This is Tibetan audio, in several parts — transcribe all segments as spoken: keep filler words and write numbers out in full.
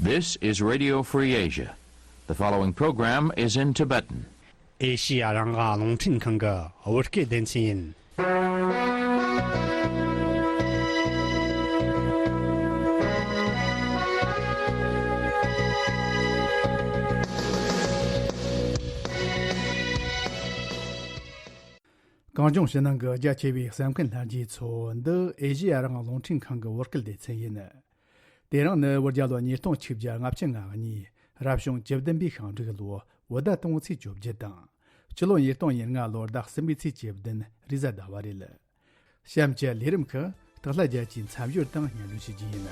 This is Radio Free Asia. The following program is in Tibetan. ཨེ་ཤི་ཡ་རང་དབང་རླུང་འཕྲིན་ཁང་གི་བོད་སྐད་སྡེ་ཚན་ཡིན། གངས་ལྗོངས་ཕྱི་ནང་གི་རྒྱ་ཆེ་བའི་གསན་མཁན་ལྷན་རྒྱས་ཚོ། འདི་ཨེ་ཤི་ཡ་རང་དབང་རླུང་འཕྲིན་ཁང་གི་བོད་སྐད་སྡེ་ཚན་ཡིན། དེ་རིང་ནི་བོད་རྒྱལ་ལོ་ཉིས་སྟོང་ཆིག་བརྒྱ་ལྔ་བཅུ་ང་གཉིས། རབ་བྱུང་བཅུ་བདུན་པའི་ཤིང་འབྲུག་ལོ། བོད་ཟླ་དང་པོའི་ཚེས་བཅོ་བརྒྱད་དང་། སྤྱི་ལོ་ཉིས་སྟོང་ཉེར་ལྔ་ལོར་ཟླ་གསུམ་པའི་ཚེས་བཅུ་བདུན་རེས་གཟའ་ཟླ་བ་རེད། གཤམ་གྱི་ལས་རིམ་ཁག་སྟག་ལྷ་རྒྱལ་གྱིས་མཚམས་སྦྱོར་དང་སྙན་སྒྲོན་ཞུ་རྒྱུ་ཡིན།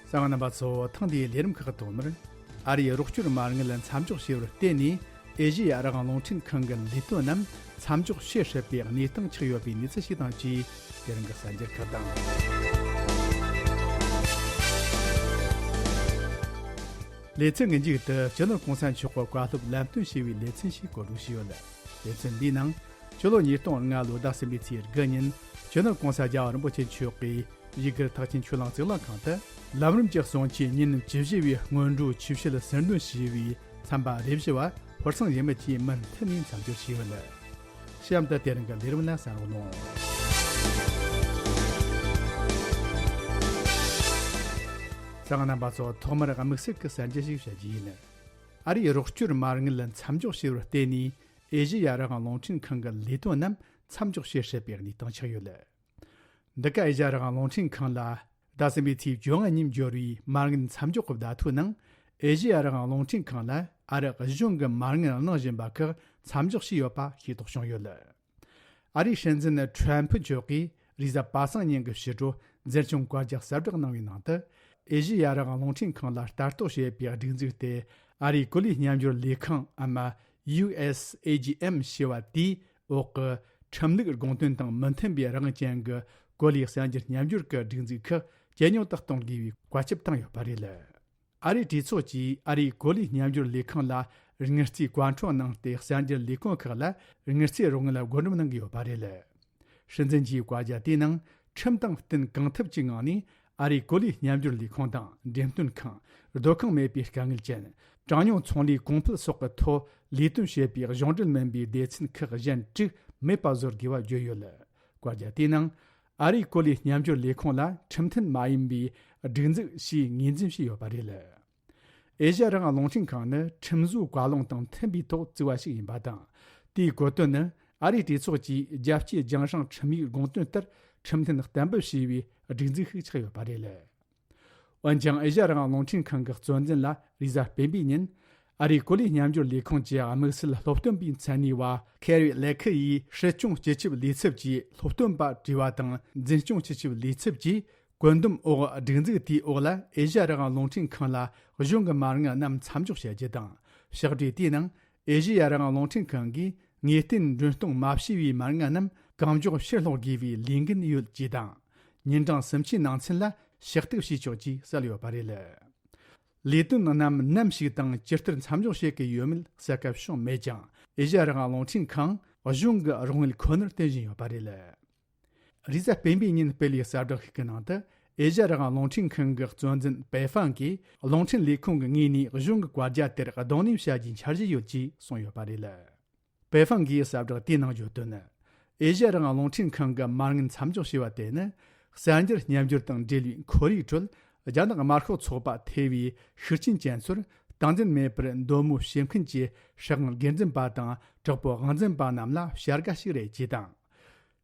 གསན་མཁན་རྣམ་པ་ཚོ། ཐེངས་འདིའི་ལས་རིམ་ཁག་ཐོག་མར། ཨ་རིའི་རོགས་སྐྱོར་མ་དངུལ་མཚམས་འཇོག་བྱས་པར་བརྟེན་ནས། ཨེ་ཤེ་ཡ་རང་དབང་རླུང་འཕྲིན་ཁང་གི་ལས་དོན་རྣམས་མཚམས་འཇོག་བྱེད་སྲིད་པའི་གནས་སྟངས་ཆགས་ཡོད་པའི་གནས་ཚུལ་ཞིག་དང་བཅས། དེ་རིང་གི་གསར་འགྱུར་ཁག་དང་། ལེ་ཚན་གྱི་མཇུག་ཏུ། སྤྱི་ནོར་གོང་ས་མཆོག་གི་བཀའ་སློབ་ལམ་སྟོན་བྱས་པའི་ལེ་ཚན་ཞིག་བཀོད་སྒྲིག་བྱས་ཡོད། ལེ་ཚན་འདིའི་ནང་། ཕྱི་ལོ་ཉིས་སྟོང་ལྔ་ལོའི་ཟླ་གསུམ་པའི་ཚེས་དགུ་ཉིན། སྤྱི་ནོར་གོང་ས་རྒྱལ་བ་རིན་པོ་ཆེ་མཆོག་གིས་ཡུ་གུར་ཐེག་ཆེན་ཆོས་གླིང་གཙུག་ལག་ཁང་དུ། ལམ་རིམ་གྱི་གསུང་ཆོས་ཉིན་བཅུ་བཞི་པའི་སྔོན་འགྲོའི་ཆོས་བཤད་ཟུར་འདོན་བྱས་པའི་ཚན་པ་རེ་བཞི་བ་ཧོར་སང་ཡིན་མི་བཅས་མུ་མཐུད་ནས་མཚམས་སྦྱོར་བྱས་ཡོད། གཤམ་དུ་དེ་རིང་གི་ལས་རིམ་ལ་གསན་རོགས་གནང་། གསན་མཁན་རྣམ་པ་ཚོ། ཐོག་མར་དམིགས་བསལ་གྱི་གསར་འགྱུར་ཞིག་བཤད་རྒྱུ་ཡིན། ཨ་རིའི་རོགས་སྐྱོར་མ་དངུལ་མཚམས་འཇོག་བྱས་པར་བརྟེན་ནས། ཨེ་ཤེ་ཡ་རང་དབང་རླུང་འཕྲིན་ཁང་གི་ལས་དོན་རྣམས་མཚམས་འཇོག་བྱེད་སྲིད་པའི་གནས་སྟངས་ཆགས་ཡོད། འདི་ག་ཨེ་ཤེ་ཡ་རང་དབང་རླུང་འཕྲིན་ཁང་ལ་ཟླ་གསུམ་པའི་ཚེས་བཅོ་ལྔ་ཉིན་འབྱོར་བའི་མ་དངུལ་མཚམས་འཇོག་གི་བརྡ་ཐོའི་ནང་། ཨེ་ཤེ་ཡ་རང་དབང་རླུང་འཕྲིན་ཁང་ལ་ཨ་རི་གཞུང་གི་མ་དངུལ་གནང་བཞིན་པ་ཁག་མཚམས་འཇོག་བྱས་ཡོད་པ་ཤེས་རྟོགས་བྱུང་ཡོད། ཨ་རིའི་སྲིད་འཛིན་ཁྲོམ་ཕུ་མཆོག་གིས་རེས་གཟའ་པ་སངས་ཉིན་གྱི་ཕྱི་དྲོ་འཛིན་སྐྱོང་བཀའ་རྒྱ་གསལ་བསྒྲགས་གནང་བའི་ནང་དུ། ཨེ་ཤེ་ཡ་རང་དབང་རླུང་འཕྲིན་ཁང་ལ་ལྟ་རྟོག་བྱེད་པའི་སྒྲིག་འཛུགས་དེ། ཨ་རིའི་གོ་ལའི་མཉམ་སྦྱོར་ལས་ཁང་འམ། ཡུ་ཨེས་ཨེ་ཇི་ཨེམ་ཞེས་པ་དེའི་འོག་གི་ཁྲིམས་ལུགས་དགོངས་དོན་དང་མི་མཐུན་པའི་རང་ཅན་གྱི་གོ་ལའི་གསར་འགྱུར་མཉམ་སྦྱོར་གྱི་སྒྲིག་འཛུགས་ཁག་ཇེ་ཉུང་དུ་གཏོང་དགོས་པའི་བཀའ་ཁྱབ་བཏང་ཡོད་པ་རེད། ཨ་རིའི་གྲོས་ཚོགས་ཀྱིས་ཨ་རིའི་གོ་ལའི་མཉམ་སྦྱོར་ལས་ཁང་ལ་དངུལ་རྩིས་བཀའ་འཁྲོལ་གནང་སྟེ། གསར་འགྱུར་ལས་ཁུངས་ཁག་ལ་དངུལ་རྩིས་རོགས་དངུལ་བགོ་འགྲེམས་གནང་གི་ཡོད་པ་རེད། སྲིད་འཛིན་གྱིས་བཀའ་རྒྱ་དེའི་ནང་། ཁྲིམས་དང་བསྟུན་གང་ཐུབ་ཀྱི་ངང་ནས། ཨ་རིའི་གོ་ལའི་མཉམ་སྦྱོར་ལས་ཁུངས་དང་འགྲེམས་སྟོན་ཁང་། སྡོད་ཁང་མེད་པའི་དཀའ་ངལ་ཅན། གྲངས་ཉུང་ཚོང་ལས་གོང་འཕེལ་སོགས་ཀྱི་ཐོག་ལས་དོན་བྱེད་པའི་གཞུང་འབྲེལ་མིན་པའི་སྡེ་ཚན་ཁག་གཞན་དྲུག་མེད་པ་བཟོ་དགོས་པ་བརྗོད་ཡོད། བཀའ་རྒྱ་དེའི་ནང་། ཨ་རིའི་གོ་ལའི་མཉམ་སྦྱོར་ལས་ཁུངས་ལ་ཁྲིམས་མཐུན་མ་ཡིན་པའི་སྒྲིག་འཛུགས་ཞེས་ངོས་འཛིན་བྱས་ཡོད་པ་རེད། ཨེ་ཤེ་ཡ་རང་དབང་རླུང་འཕྲིན་ཁང་ནི་ཁྲིམས་བཟོའི་བཀའ་ལུང་དང་མཐུན་པའི་ཐོག་བཙུགས་པ་ཞིག་ཡིན་པ་དང་། དེའི་གོ་དོན་ནི་ཨ་རིའི་གྲོས་ཚོགས་ཀྱིས་རྒྱལ་སྤྱིའི་རྒྱང་སྲིང་ཁྲིམས་ཡིག་དགོངས་དོན་ལྟར་ཁྲིམས་མཐུན་གཏན་འབེབས་བྱས་པའི་སྒྲིག་འཛུགས་ཤིག་ཆགས་ཡོད་པ་རེད། འོན་ཀྱང་། ཨེ་ཤེ་ཡ་རང་དབང་རླུང་འཕྲིན་ཁང་གི་གཙོ་འཛིན་ལ་རེས་གཟའ་སྤེན་པའི་ཉིན། ཨ་རིའི་གོ་ལའི་མཉམ་སྦྱོར་ལས་ཁུངས་ཀྱི་དམིགས་བསལ་སློབ་སྟོན་པའི་མཚན་གནས་པ་ཁེ་རི་ལེ་ཁི་ཡིས། སྲིད་སྐྱོང་སྤྱི་ཁྱབ་ལས་ཚབ་ཀྱི་སློབ་སྟོན་པ་བྲིས་པ་དང་། འཛིན་སྐྱོང་སྤྱི་ཁྱབ་ལས་ཚབ་ཀྱིས་བཀོད་འདོམས་འོག་སྒྲིག་འཛུགས་དེའི་འོག་ལ་ཨེ་ཤེ་ཡ་རང་དབང་རླུང་འཕྲིན་ཁང་ལ་གཞུང་གི་མ་དངུལ་རྣམས་མཚམས་འཇོག་བྱ་རྒྱུ་དང་། ཕྱག་བྲིས་དེའི་ནང་། ཨེ་ཤེ་ཡ་རང་དབང་རླུང་འཕྲིན་ཁང་གིས་ངེས་གཏན་འདོན་གཏོང་མ་བྱས་པའི་མ་དངུལ་རྣམས་གང་མགྱོགས་ཕྱིར་སློག་དགོས་པའི་ལས་འགན་ཡོད་ཅེས་དང་། ཉིན་གྲངས་སུམ་ཅུའི་ནང་ཚུན་ལ་ཞུ་གཏུག་བྱས་ཆོག་ཅེས་གསལ་ཡོད་པ་རེད། ལས་དོན་རྣམས་ནམ་ཞིག་དང་ཇི་ལྟར་མཚམས་འཇོག་བྱེད་ཀྱི་ཡོད་མེད་གསལ་ཁ་བྱུང་མེད་ཀྱང་། ཨེ་ཤེ་ཡ་རང་དབང་རླུང་འཕྲིན་ཁང་གཞུང་གི་རོགས་དངུལ་ཁོ་ནར་བརྟེན་བཞིན་ཡོད་པ་རེད། རེས་གཟའ་སྤེན་པའི་ཉིན་སྤེལ་བའི་གསལ་བསྒྲགས་ཤིག་གི་ནང་དུ། ཨེ་ཤེ་ཡ་རང་དབང་རླུང་འཕྲིན་ཁང་གི་གཙོ་འཛིན་པེ་ཧྥང་གིས། རླུང་འཕྲིན་ལས་ཁུངས་ཀྱི་ངོས་ནས་གཞུང་གི་བཀའ་རྒྱ་དེར་གདོང་ལེན་བྱ་རྒྱུའི་འཆར་གཞི་ཡོད་ཅེས་གསུངས་ཡོད་པ་རེད། པེ་ཧྥང་གིས་གསལ་བསྒྲགས་དེའི་ནང་བརྗོད་དོན། ཨེ་ཤེ་ཡ་རང་དབང་རླུང་འཕྲིན་ཁང་གི་མ་དངུལ་མཚམས་འཇོག་བྱས་པ་དེ་ནི། གསར་འགྱུར་སྙན་སྦྱོར་དང་འབྲེལ་བའི་ཁོར་ཡུག་ཁྲོད། རྒྱ་ནག་དམར་ཤོག་ཚོགས་པ་ཐེ་བའི་ཤུགས་རྐྱེན་ཅན་ཚོར་སྟངས་འཛིན་མེད་པར་འདོད་མོས་བྱེད་མཁན་གྱི་སྲིད་དབང་སྒེར་འཛིན་པ་དང་དྲག་པོའི་དབང་འཛིན་པ་རྣམས་ལ་བྱ་དགའ་ཞིག་རེད་ཅེས་དང་།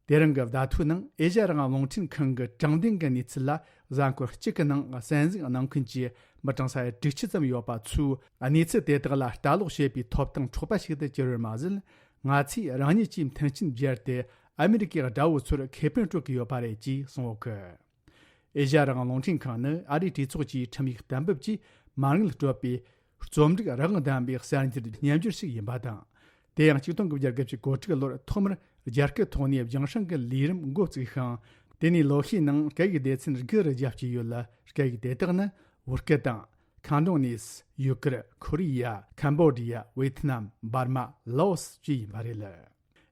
དེ་རིང་གི་བརྡ་ཐོའི་ནང་། ཨེ་ཤེ་ཡ་རང་དབང་རླུང་འཕྲིན་ཁང་གི་དྲང་བདེན་གྱི་གནས་ཚུལ་ལ་གཟའ་འཁོར་གཅིག་གི་ནང་གསན་གཟིགས་གནང་མཁན་གྱི་མི་གྲངས་ས་ཡ་དྲུག་ཅུ་ཙམ་ཡོད་པ་ཚོས། གནས་ཚུལ་དེ་དག་ལ་ལྟ་ཀློག་བྱེད་པའི་ཐོབ་ཐང་འཕྲོག་པ་ཞིག་ཏུ་གྱུར་བར་མ་ཟད། ང་ཚོས་རང་ཉིད་ཀྱི་མཐུན་རྐྱེན་སྦྱར་ཏེ། ཨ་མི་རི་ཀའི་དགྲ་བོ་ཚོར་ཁེ་ཕན་སྤྲོད་ཀྱི་ཡོད་པ་རེད་ཅེས་གསུངས་ཡོད་གི། ཨེ་ཤེ་ཡ་རང་དབང་རླུང་འཕྲིན་ཁང་ནི་ཨ་རིའི་གྲོས་ཚོགས་ཀྱི་ཁྲིམས་ཡིག་གཏན་འབེབས་ཀྱིས་མ་དངུལ་སྤྲོད་པའི་རྩོམ་སྒྲིག་རང་དབང་ལྡན་པའི་གསར་འགྱུར་སྙན་སྦྱོར་ཞིག་ཡིན་པ་དང་། དེ་ཡང་ཆིག་སྟོང་དགུ་བརྒྱ་དགུ་བཅུ་གོ་དྲུག་ལོར་ཐོག་མར་རྒྱ་སྐད་ཐོག་ནས་རྒྱང་སྲིང་གི་ལས་རིམ་འགོ་བཙུགས་ཤིང་། དེ་ནས་ལོ་ཤས་ནང་སྐད་ཡིག་སྡེ་ཚན་དགུ་རུ་རྒྱ་བསྐྱེད་ཡོད་ལ། སྐད་ཡིག་དེ་དག་ནི་བོད་སྐད་དང་། ཁ་འདོན་ནིས། ཡུ་གུར། ཁོ་རེ་ཡ། ཁམ་བོ་ཌི་ཡ། ཝེ་ཐི་ནམ། འབར་མ། ལའོ་སི་བཅས་ཡིན་པ་རེད།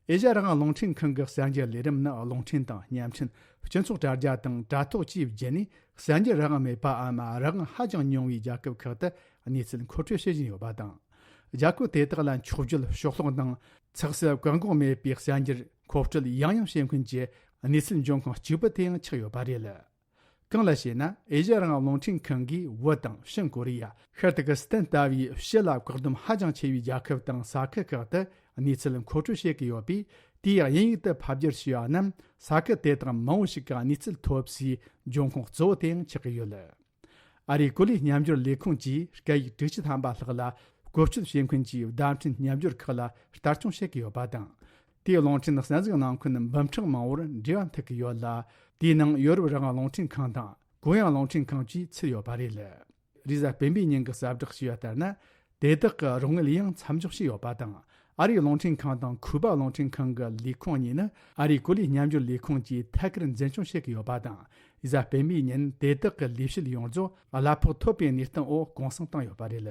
ཨེ་ཤ་ཡ་རང་དབང་རླུང་འཕྲིན་ཁང་གི་གསར་འགྱུར་ལས་རིམ་ནི། རླུང་འཕྲིན་དང་བརྙན་འཕྲིན། སྤྱི་ཚོགས་དྲ་རྒྱ་དང་དྲ་ཐོག་བཅས་བརྒྱུད་ནས་གསར་འགྱུར་རང་དབང་མེད་པའམ་རང་དབང་ཧ་ཅང་ཉུང་བའི་རྒྱལ་ཁབ་ཁག་ཏུ་གནས་ཚུལ་མཁོ་སྤྲོད་བྱེད་བཞིན་ཡོད་པ་དང་། རྒྱལ་ཁབ་དེ་དག་ལ་འཁྱོག་བརྗོད། ཕྱོགས་ལྷུང་དང་ཚགས་སུ་བཀག་འགོག་མེད་པའི་གསར་འགྱུར་མཁོ་སྤྲོད་ཡང་ཡང་བྱེད་མཁན་གྱི་གནས་ཚུལ་འབྱུང་ཁུངས་གཅིག་པུ་དེ་ཡང་ཆགས་ཡོད་པ་རེད། གང་ལ་ཞེ་ན། ཨེ་ཤ་ཡ་རང་དབང་རླུང་འཕྲིན་ཁང་གིས་བོད་དང་བྱང་ཀོ་རི་ཡ། ཤར་ཏུར་ཀི་སི་ཐན་ལྟ་བུའི་ཕྱི་ལ་བཀག་སྡོམ་ཧ་ཅང་ཆེ་བའི་རྒྱལ་ཁབ་དང་ས་ཁུལ་ཁག་ཏུ་གནས་ཚུལ་མཁོ་སྤྲོད་བྱེད་ཀྱི་ཡོད་པས། དེའི་དབྱིན་ཡིག་ཏུ་ཕབ་བསྒྱུར་བྱས་པ་རྣམས་ས་ཁུལ་དེ་དག་མང་བོ་ཞིག་གི་གནས་ཚུལ་ཐོབ་སའི་འབྱུང་ཁུངས་གཙོ་བོ་དེ་ཡང་ཆགས་ཀྱི་ཡོད། ཨ་རིའི་གོ་ལའི་མཉམ་སྦྱོར་ལས་ཁུངས་ཀྱིས་སྐད་ཡིག་དྲུག་ཅུ་ཐམ་པ་ལྷག་ལ་བཀོལ་སྤྱོད་བྱེད་མཁན་གྱི་བརྡ་འཕྲིན་མཉམ་སྦྱོར་ཁག་ལ་ལྟ་སྐྱོང་བྱེད་ཀྱི་ཡོད་པ་དང་། དེའི་རླུང་འཕྲིན་གསན་གཟིགས་གནང་མཁན་འབུམ་ཕྲག་མང་བོར་འབྲེལ་བ་མཐུད་ཀྱི་ཡོད་ལ། དེའི་ནང་ཡོ་རོབ་རང་དབང་རླུང་འཕྲིན་ཁང་དང་གུང་ཡང་རླུང་འཕྲིན་ཁང་བཅས་ཚུད་ཡོད་པ་རེད། རེས་གཟའ་སྤེན་པའི་ཉིན་གྱི་གསལ་བསྒྲགས་ཞུས་པ་ལྟར་ན། དེ་དག་གི་རོགས་དངུལ་ཡང་མཚམས་འཇོག་བྱས་ཡོད་པ་དང་། ཨ་རིའི་རླུང་འཕྲིན་ཁང་དང་ཁུ་པ་རླུང་འཕྲིན་ཁང་གི་ལས་ཁུངས་གཉིས་ནི་ཨ་རིའི་གོ་ལའི་མཉམ་སྦྱོར་ལས་ཁུངས་ཀྱིས་ཐད་ཀར་འཛིན་སྐྱོང་བྱེད་ཀྱི་ཡོད་པ་དང་། རེས་གཟའ་སྤེན་པའི་ཉིན་དེ་དག་གི་ལས་བྱེད་ཡོངས་རྫོགས་གླ་ཕོགས་ཐོབ་པའི་གནས་སྟངས་འོག་གུང་སེང་བཏང་ཡོད་པ་རེད།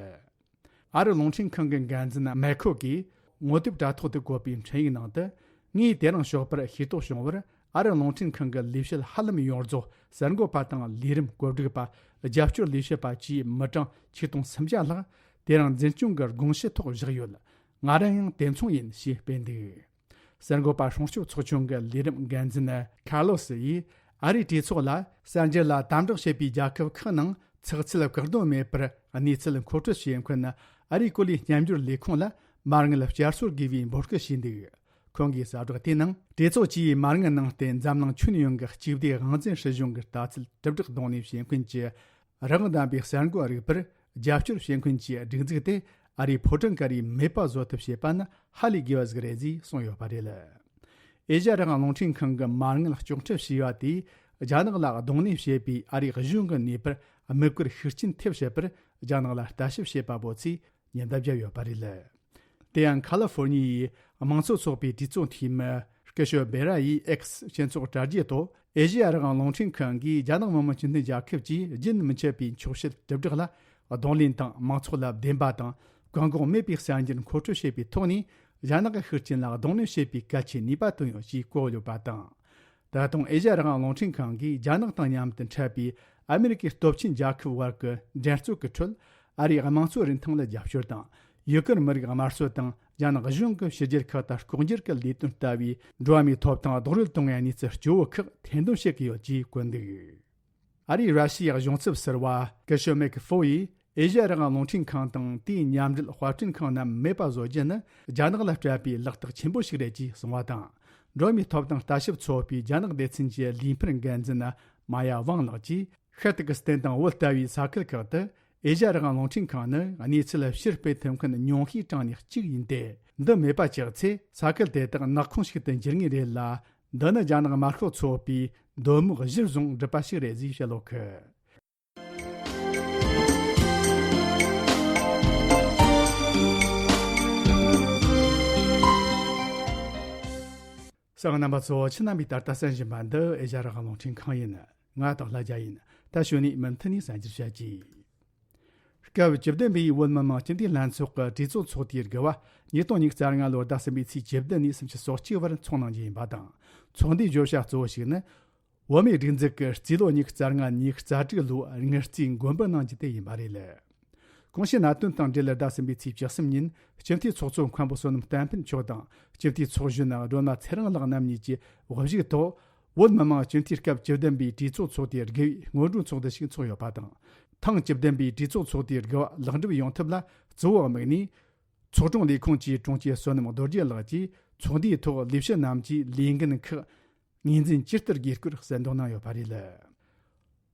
ཨ་རི་རླུང་འཕྲིན་ཁང་གི་འགན་འཛིན་མེ་ཁོ་གིས་ངོ་དེབ་དྲ་ཐོག་ཏུ་བཀོད་པའི་འཕྲིན་ཡིག་ནང་དུ། ངས་དེ་རིང་ཞོགས་པར་ཤེས་རྟོགས་བྱུང་བར། ཨ་རི་རླུང་འཕྲིན་ཁང་གི་ལས་བྱེད་ཧ་ལམ་ཡོངས་རྫོགས་གསར་འགོད་པ་དང་ལས་རིམ་བཀོད་སྒྲིག་པ། རྒྱབ་སྐྱོར་ལས་བྱེད་པ་བཅས་མི་གྲངས་ཆིག་སྟོང་སུམ་བརྒྱ་ལྷག་དེ་རིང་འཛིན་སྐྱོང་གི་དགོངས་ཞུ་ཐོག་བཞག་ཡོད། ང་རང་ཡང་དེ་མཚུངས་ཡིན་ཞེས་སྤེལ་འདུག་གསར་འགོད་པ་སྲུང་སྐྱོབ་ཚོགས་ཆུང་གི་ལས་རིམ་འགན་འཛིན་ཁ་ལོ་སི་ཡིས། ཨ་རིའི་གྲོས་ཚོགས་ལ་གསར་འགྱུར་ལ་དམ་དྲག་བྱེད་པའི་རྒྱལ་ཁབ་ཁག་ནང་ཚགས་ཚུད་བཀག་སྡོམ་མེད་པར་གནས་ཚུལ་མཁོ་སྤྲོད་བྱེད་མཁན་ཨ་རིའི་གོ་ལའི་མཉམ་སྦྱོར་ལས་ཁུངས་ལ་མ་དངུལ་བསྐྱར་གསོ་དགོས་པའི་འབོད་སྐུལ་བྱས་འདུག་ཁོང་གིས་གསལ་བསྒྲགས་དེའི་ནང་། གྲོས་ཚོགས་ཀྱིས་མ་དངུལ་ནང་བསྟན་འཛམ་གླིང་ཁྱོན་ཡོངས་ཀྱི་གཅིག་སྡུད་དབང་འཛིན་སྲིད་གཞུང་གི་ལྟ་ཚུལ་གྲུབ་འབྲས་གདོང་ལེན་བྱེད་མཁན་གྱི་རང་དབང་ལྡན་པའི་གསར་འགོད་རིག་པར་རྒྱབ་སྐྱོར་བྱེད་མཁན་གྱི་སྒྲིག་འཛུགས་དེ་ཨ་རིའི་ཕོ་བྲང་ཀ་རིའི་མེད་པ་བཟོ་ཐབས་བྱེད་པ་ནི་ཧ་ལས་དགོས་པ་ཟིག་རེད་ཅེས་གསུངས་ཡོད་པ་རེད། ཨེ་ཤ་ཡ་རང་དབང་རླུང་འཕྲིན་ཁང་གི་མ་དངུལ་གཅོག་འཕྲི་བྱས་པ་དེས་རྒྱ་ནག་ལ་གདོང་ལེན་བྱེད་པའི་ཨ་རིའི་གཞུང་གི་ནུས་པར་དམིགས་བཀར་ཤུགས་རྐྱེན་ཐེབས་སྲིད་པར་རྒྱ་ནག་ལ་ལྟ་ཞིབ་བྱེད་པ་པོ་ཚོས་ཉེན་བརྡ་བརྒྱབ་ཡོད་པ་རེད། དེ་ཡང་ཁ་ལི་ཧྥོར་ཉི་ཡའི་དམངས་གཙོ་ཚོགས་པའི་གྲོས་ཚོགས་འཐུས་མི་སྐུ་ཞབས་སྦེ་ར་ཡིས་ཨེག་སི་སྤྱི་ཚོགས་དྲ་རྒྱའི་ཐོག་ཨེ་ཤེ་ཡ་རང་དབང་རླུང་འཕྲིན་ཁང་གིས་རྒྱ་ནག་མི་དམངས་སྤྱི་མཐུན་རྒྱལ་ཁབ་ཀྱིས་རྒྱུན་མི་ཆད་པའི་འཁྱོག་བཤད་དྲིལ་བསྒྲགས་ལ་གདོང་ལེན་དང་། མང་ཚོགས་ལ་བདེན་པ་དང་བཀག་འགོག་མེད་པའི་གསར་འགྱུར་མཁོ་སྤྲོད་བྱེད་པའི་ཐོག་ནས་རྒྱ་ནག་གི་ཤུགས་རྐྱེན་ལ་གདོང་ལེན་བྱེད་པའི་གལ་ཆེའི་ནུས་པ་བཏོན་ཡོད་ཅེས་བཀོད་ཡོད་པ་དང་། ད་དུང་ཨེ་ཤ་ཡ་རང་དབང་རླུང་འཕྲིན་ཁང་གིས་རྒྱ་ནག་དང་མཉམ་དུ་འཕྲད་པའི་ཨ་མེ་རི་ཀའི་སྟོབས་ཆེན་རྒྱལ་ཁབ་བར་གྱི་འགྲན་རྩོད་ཀྱི་ཁྲོད། ཨ་རིའི་དམངས་གཙོའི་རིན་ཐང་ལ་རྒྱབ་སྐྱོར་དང་། ཡུ་གུར་མི་རིགས་དམར་གསོད་དང་རྒྱ་ནག་གཞུང་གི་ཕྱི་རྒྱལ་ཁག་ཏུ་ལྐོག་འགྱུར་གྱི་ལས་དོན་ལྟ་བུའི་འགྲོ་བ་མིའི་ཐོབ་ཐང་རྡོག་རོལ་གཏོང་བའི་གནས་ཚུལ་སྐྱོ་བོ་ཁག་ཐེར་འདོན་བྱེད་ཀྱི་ཡོད་ཅེས་བཀོད་འདུག་ཨ་རིའི་ར་ཤི་ཡའི་གཞུང་ཚབ་ཟུར་པ་སྐུ་ཞབས་མེག་ཧྥོ་ཡིས། ཨེ་ཤ་ཡ་རང་དབང་རླུང་འཕྲིན་ཁང་དང་དེའི་མཉམ་འབྲེལ་དཔར་སྐྲུན་ཁང་རྣམས་མེད་པ་བཟོ་རྒྱུ་ནི་རྒྱ་ནག་ལ་སྤྲད་པའི་ལག་རྟགས་ཆེན་པོ་ཞིག་རེད་ཅེས་གསུངས་པ་དང་། འགྲོ་བ་མིའི་ཐོབ་ཐང་ལྟ་ཞིབ་ཚོགས་པའི་རྒྱ་ནག་སྡེ་ཚན་གྱི་ལས་འཕར་འགན་འཛིན་མ་ཡ་ཝང་ལགས་ཀྱིས། ཤར་ཏུར་ཀི་སི་ཐན་དང་བོད་ལྟ་བུའི་ས་ཁུལ་ཁག་ཏུ་ཨེ་ཤ་ཡ་རང་དབང་རླུང་འཕྲིན་ཁང་ནི་གནས་ཚུལ་ཕྱིར་སྤེལ་ཐུབ་མཁན་ཉུང་ཤོས་གྲངས་ནས་གཅིག་ཡིན་ཏེ། འདི་མེད་པ་ཆགས་ཚེ་ས་ཁུལ་དེ་དག་ནག་ཁུང་ཞིག་ཏུ་འགྱུར་ངེས་རེད་ལ། འདི་ནི་རྒྱ་ནག་དམར་ཤོག་ཚོགས་པའི་འདོད་མོས་གཞིར་བཟུང་བསྒྲུབས་པ་ཞིག་རེད་ཅེས་བཤད་ཡོད་གི། གསན་མཁན་རྣམ་པ་ཚོ། ཁྱེད་རྣམ་པས་ད་ལྟ་གསན་བཞིན་པ་འདི་ཨེ་ཤ་ཡ་རང་དབང་རླུང་འཕྲིན་ཁང་ཡིན། ང་སྟག་ལྷ་རྒྱལ་ཡིན། ད་གཞུག་ནས་མུ་མཐུད་ནས་གསར་འགྱུར་བཤད་ཀྱི། སྐབས་བཅུ་བདུན་པའི་བོད་མི་མང་སྤྱི་འཐུས་ལྷན་ཚོགས་ཀྱི་གྲོས་ཚོགས་ཚོགས་དུས་དགུ་པ་ཉིས་སྟོང་ཉི་ཤུ་རྩ་ལྔ་ལོར་ཟླ་གསུམ་པའི་ཚེས་བཅུ་བདུན་ནས་སུམ་ཅུ་སོ་གཅིག་བར་འཚོགས་གནང་རྒྱུ་ཡིན་པ་དང་། ཚོགས་འདུའི་བརྗོད་བྱ་གཙོ་བོ་ཞིག་ནི། བོད་མིའི་སྒྲིག་འཛུགས་ཀྱི་རྩིས་ལོ་ཉི་ཤུ་རྩ་ལྔ་ཉི་ཤུ་རྩ་དྲུག་ལོའི་དངུལ་རྩིས་མགོན་པོ་གནང་རྒྱུ་དེ་ཡིན་པ་རེད། གོང་ཞུས་གནད་དོན་དང་འབྲེལ་ཟླ་གསུམ་པའི་ཚེས་བཅུ་གསུམ་ཉིན་སྤྱི་འཐུས་ཚོགས་གཙོ་མཁན་པོ་བསོད་ནམས་བསྟན་འཕེལ་མཆོག་དང་སྤྱི་འཐུས་ཚོགས་གཞོན་སྒྲོལ་མ་ཚེ་རིང་ལགས་རྣམ་གཉིས་ཀྱི་དབུ་བཞུགས་ཐོག་བོད་མི་མང་སྤྱི་འཐུས་སྐབས་བཅུ་བདུན་པའི་གྲོས་ཚོགས་ཚོགས་དུས་དགུ་པའི་སྔོན་འགྲོའི་ཚོགས་འདུ་ཞིག་འཚོགས་ཡོད་པ་དང་། ཐེངས་བཅུ་བདུན་པའི་གྲོས་ཚོགས་ཚོགས་དུས་དགུ་པ་ལེགས་འགྲུབ་ཡོང་ཐབས་ལ་གཙོ་བོ་དམིགས་ནས། ཚོགས་དྲུང་ལས་ཁུངས་ཀྱི་དྲུང་ཆེ་བསོད་ནམས་རྡོ་རྗེ་ལགས་ཀྱིས་ཚོགས་འདུའི་ཐོག་ལས་བྱེད་རྣམས་ཀྱིས་ལས་འགན་ཁག་ངོས་འཛིན་ཇི་ལྟར་དགོས་སྐོར་གསལ་འདོན་གནང་ཡོད་པ་རེད།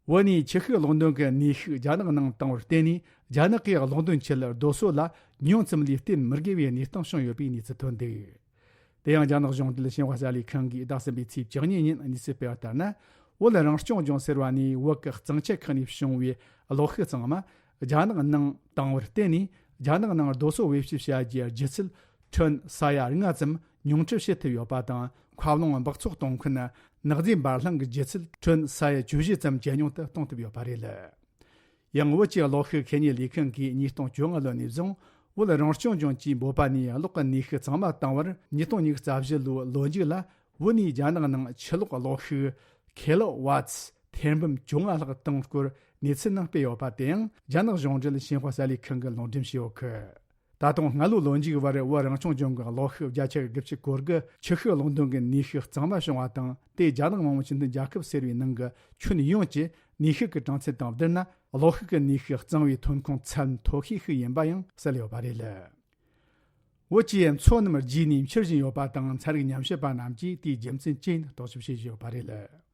བོད་ནས་ཆུ་ཤུགས་གློག་འདོན་གྱི་ནུས་ཤུགས་རྒྱ་ནག་ནང་བཏང་བར་བརྟེན་ནས། རྒྱ་ནག་གིས་གློག་འདོན་ཆེད་རྡོ་སོལ་ལ་ཉུང་ཙམ་ལས་བརྟེན་མི་དགོས་པའི་གནས་སྟངས་བྱུང་ཡོད་པའི་གནས་ཚུལ་ཐོན་འདུག་དེ་ཡང་རྒྱ་ནག་གཞུང་འབྲེལ་ཤིན་ཧྭ་གསར་ལས་ཁང་གིས་ཟླ་གསུམ་པའི་ཚེས་བཅུ་གཉིས་ཉིན་གནས་ཚུལ་སྤེལ་བ་ལྟར་ན། བོད་རང་སྐྱོང་ལྗོངས་ཟེར་བ་ནས་བོད་ཀྱི་གཙང་ཆུ་ཁག་ནས་བྱུང་བའི་གློག་ཤུགས་ཚང་མ་རྒྱ་ནག་ནང་བཏང་བར་བརྟེན་ནས། རྒྱ་ནག་ནང་རྡོ་སོལ་བེད་སྤྱོད་བྱ་རྒྱུའི་ལྗིད་ཚད་ཁྲོན་ས་ཡ་ལྔ་ཙམ་ཉུང་འཕྲི་བྱེད་ཐུབ་ཡོད་པ་དང་། མཁའ་རླུང་འབག་བཙོག་གཏོང་མཁན་ནག་རྫས་འབར་སླང་གི་ལྗིད་ཚད་ཁྲོན་ས་ཡ་བཅུ་བཞི་ཙམ་ཇེ་ཉུང་དུ་གཏོང་ཐུབ་ཡོད་པ་རེད། ཡང་བོད་ཀྱི་གློག་ཤུགས་ཁེ་གཉེར་ལས་ཁང་གིས་ཉིས་སྟོང་བཅོ་ལྔ་ལོ་ནས་བཟུང་ བོད་རང་སྐྱོང་ལྗོངས་ཀྱིས་འབོད་པ་ནས་གློག་གི་ནུས་ཤུགས་གཙང་མ་བཏང་བར་ཉིས་སྟོང་ཉི་ཤུ་རྩ་བཞི་ལོའི་ལོ་མཇུག་ལ་བོད་ནས་རྒྱ་ནག་ནང་ཆུ་གློག་གློག་ཤུགས་ཁེ་ལོ་ཝཱ་ཊི་ཐེར་འབུམ་བཅོ་ལྔ་ལྷག་གཏོང་སྐོར་གནས་ཚུལ་ནང་སྤེལ་ཡོད་པ་དེའང་རྒྱ་ནག་གཞུང་འབྲེལ་ཞིན་ཧྭ་གསར་ལས་ཁང་གིས་ལུང་འདྲེན་བྱས་ཡོད་གི། ད་དུང་སྔ་ལོའི་ལོ་མཇུག་བར་བོད་རང་སྐྱོང་ལྗོངས་ཀྱི་གློག་ཤུགས་བརྒྱ་ཆ་དགུ་བཅུ་གོ་དགུ་ཆུ་ཤུགས་གློག་འདོན་གྱི་ནུས་ཤུགས་གཙང་མ་བྱུང་བ་དང་། དེས་རྒྱ་ནག་མི་དམངས་སྤྱི་མཐུན་རྒྱལ་ཁབ་ཟེར་བའི་ནང་གི་ཁྱོན་ཡོངས་ཀྱི་ནུས་ཤུགས་ཀྱི་གྲངས་ཚད་དང་བསྡུར་ན། གློག་ཤུགས་ཀྱི་ནུས་ཤུགས་གཙང་བའི་ཐོན་ཁུངས་ཚད་མཐོ་ཤོས་ཤིག་ཡིན་པ་ཡང་གསལ་ཡོད་པ་རེད། བོད་ཀྱི་མཚོ་རྣམས་རྒྱས་ནས་འཕྱུར་བཞིན་ཡོད་པ་དང་། ཚན་རིག་ཉམས་ཞིབ་པ་རྣམས་ཀྱིས་དེའི་རྒྱུ་མཚན་ཅི་ཡིན་རྟོག་ཞིབ་བྱེད་བཞིན་ཡོད་པ་རེད།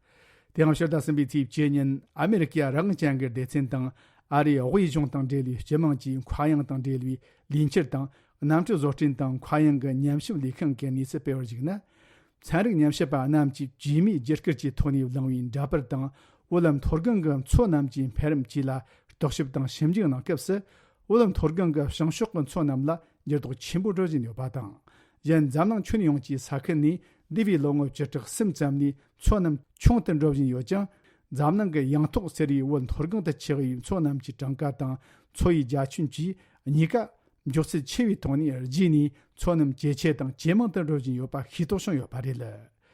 དེའང་ཕྱི་ཟླ་གསུམ་པའི་ཚེས་བཅུ་ཉིན་ཨ་མེ་རི་ཀའི་རང་དབང་ཅན་གྱི་སྡེ་ཚན་དང་ཨ་རིའི་དབུས་གཞུང་དང་འབྲེལ་བའི་སྤྱི་དམངས་ཀྱིས་མཁའ་དབྱིངས་དང་འབྲེལ་བའི་ལས་འཁྱུར་དང་གནམ་གྲུ་བཟོ་སྐྲུན་དང་མཁའ་དབྱིངས་ཀྱི་ཉམས་ཞིབ་ལས་ཁང་གི་གནས་ཚུལ་སྤེལ་བར་གཞིགས་ན། ཚན་རིག་ཉམས་ཞིབ་པ་རྣམས་ཀྱིས་བཅོས་མའི་རྒྱུ་སྐར་གྱི་ཐོག་ནས་བླངས་པའི་འདྲ་པར་དང་། བོད་མཐོ་སྒང་གི་མཚོ་རྣམས་ཀྱི་འཕེལ་རིམ་བཅས་ལ་རྟོག་ཞིབ་དང་ཞིབ་འཇུག་གནང་སྐབས་སུ། བོད་མཐོ་སྒང་གི་བྱང་ཕྱོགས་ཀྱི་མཚོ་རྣམས་ལ་འགྱུར་ལྡོག་ཆེན་པོ་འགྲོ་བཞིན་ཡོད་པ་དང་། གཞན་འཛམ་གླིང་ཁྱོན་ཡོངས་ཀྱི་ས་ཁུལ་ནས་འདས་པའི་ལོ་ངོ་བཅུ་ཕྲག་གསུམ་ཙམ་ནས་མཚོ་རྣམས་ཆུང་དུ་འགྲོ་བཞིན་ཡོད་ཀྱང་། འཛམ་གླིང་གི་ཡང་ཐོག་ཟེར་བའི་བོད་མཐོ་སྒང་དུ་ཆགས་པའི་མཚོ་རྣམས་ཀྱི་གྲངས་ཀ་དང་མཚོ་ཡི་རྒྱ་ཁྱོན་བཅས་གཉིས་ཀ་མགྱོགས་ཚད་ཆེ་བའི་ཐོག་ནས་རྒྱས་ནས། མཚོ་རྣམས་ཇེ་ཆེ་དང་ཇེ་མང་དུ་འགྲོ་བཞིན་ཡོད་པ་ཤེས་རྟོགས་བྱུང་ཡོད་པ་རེད།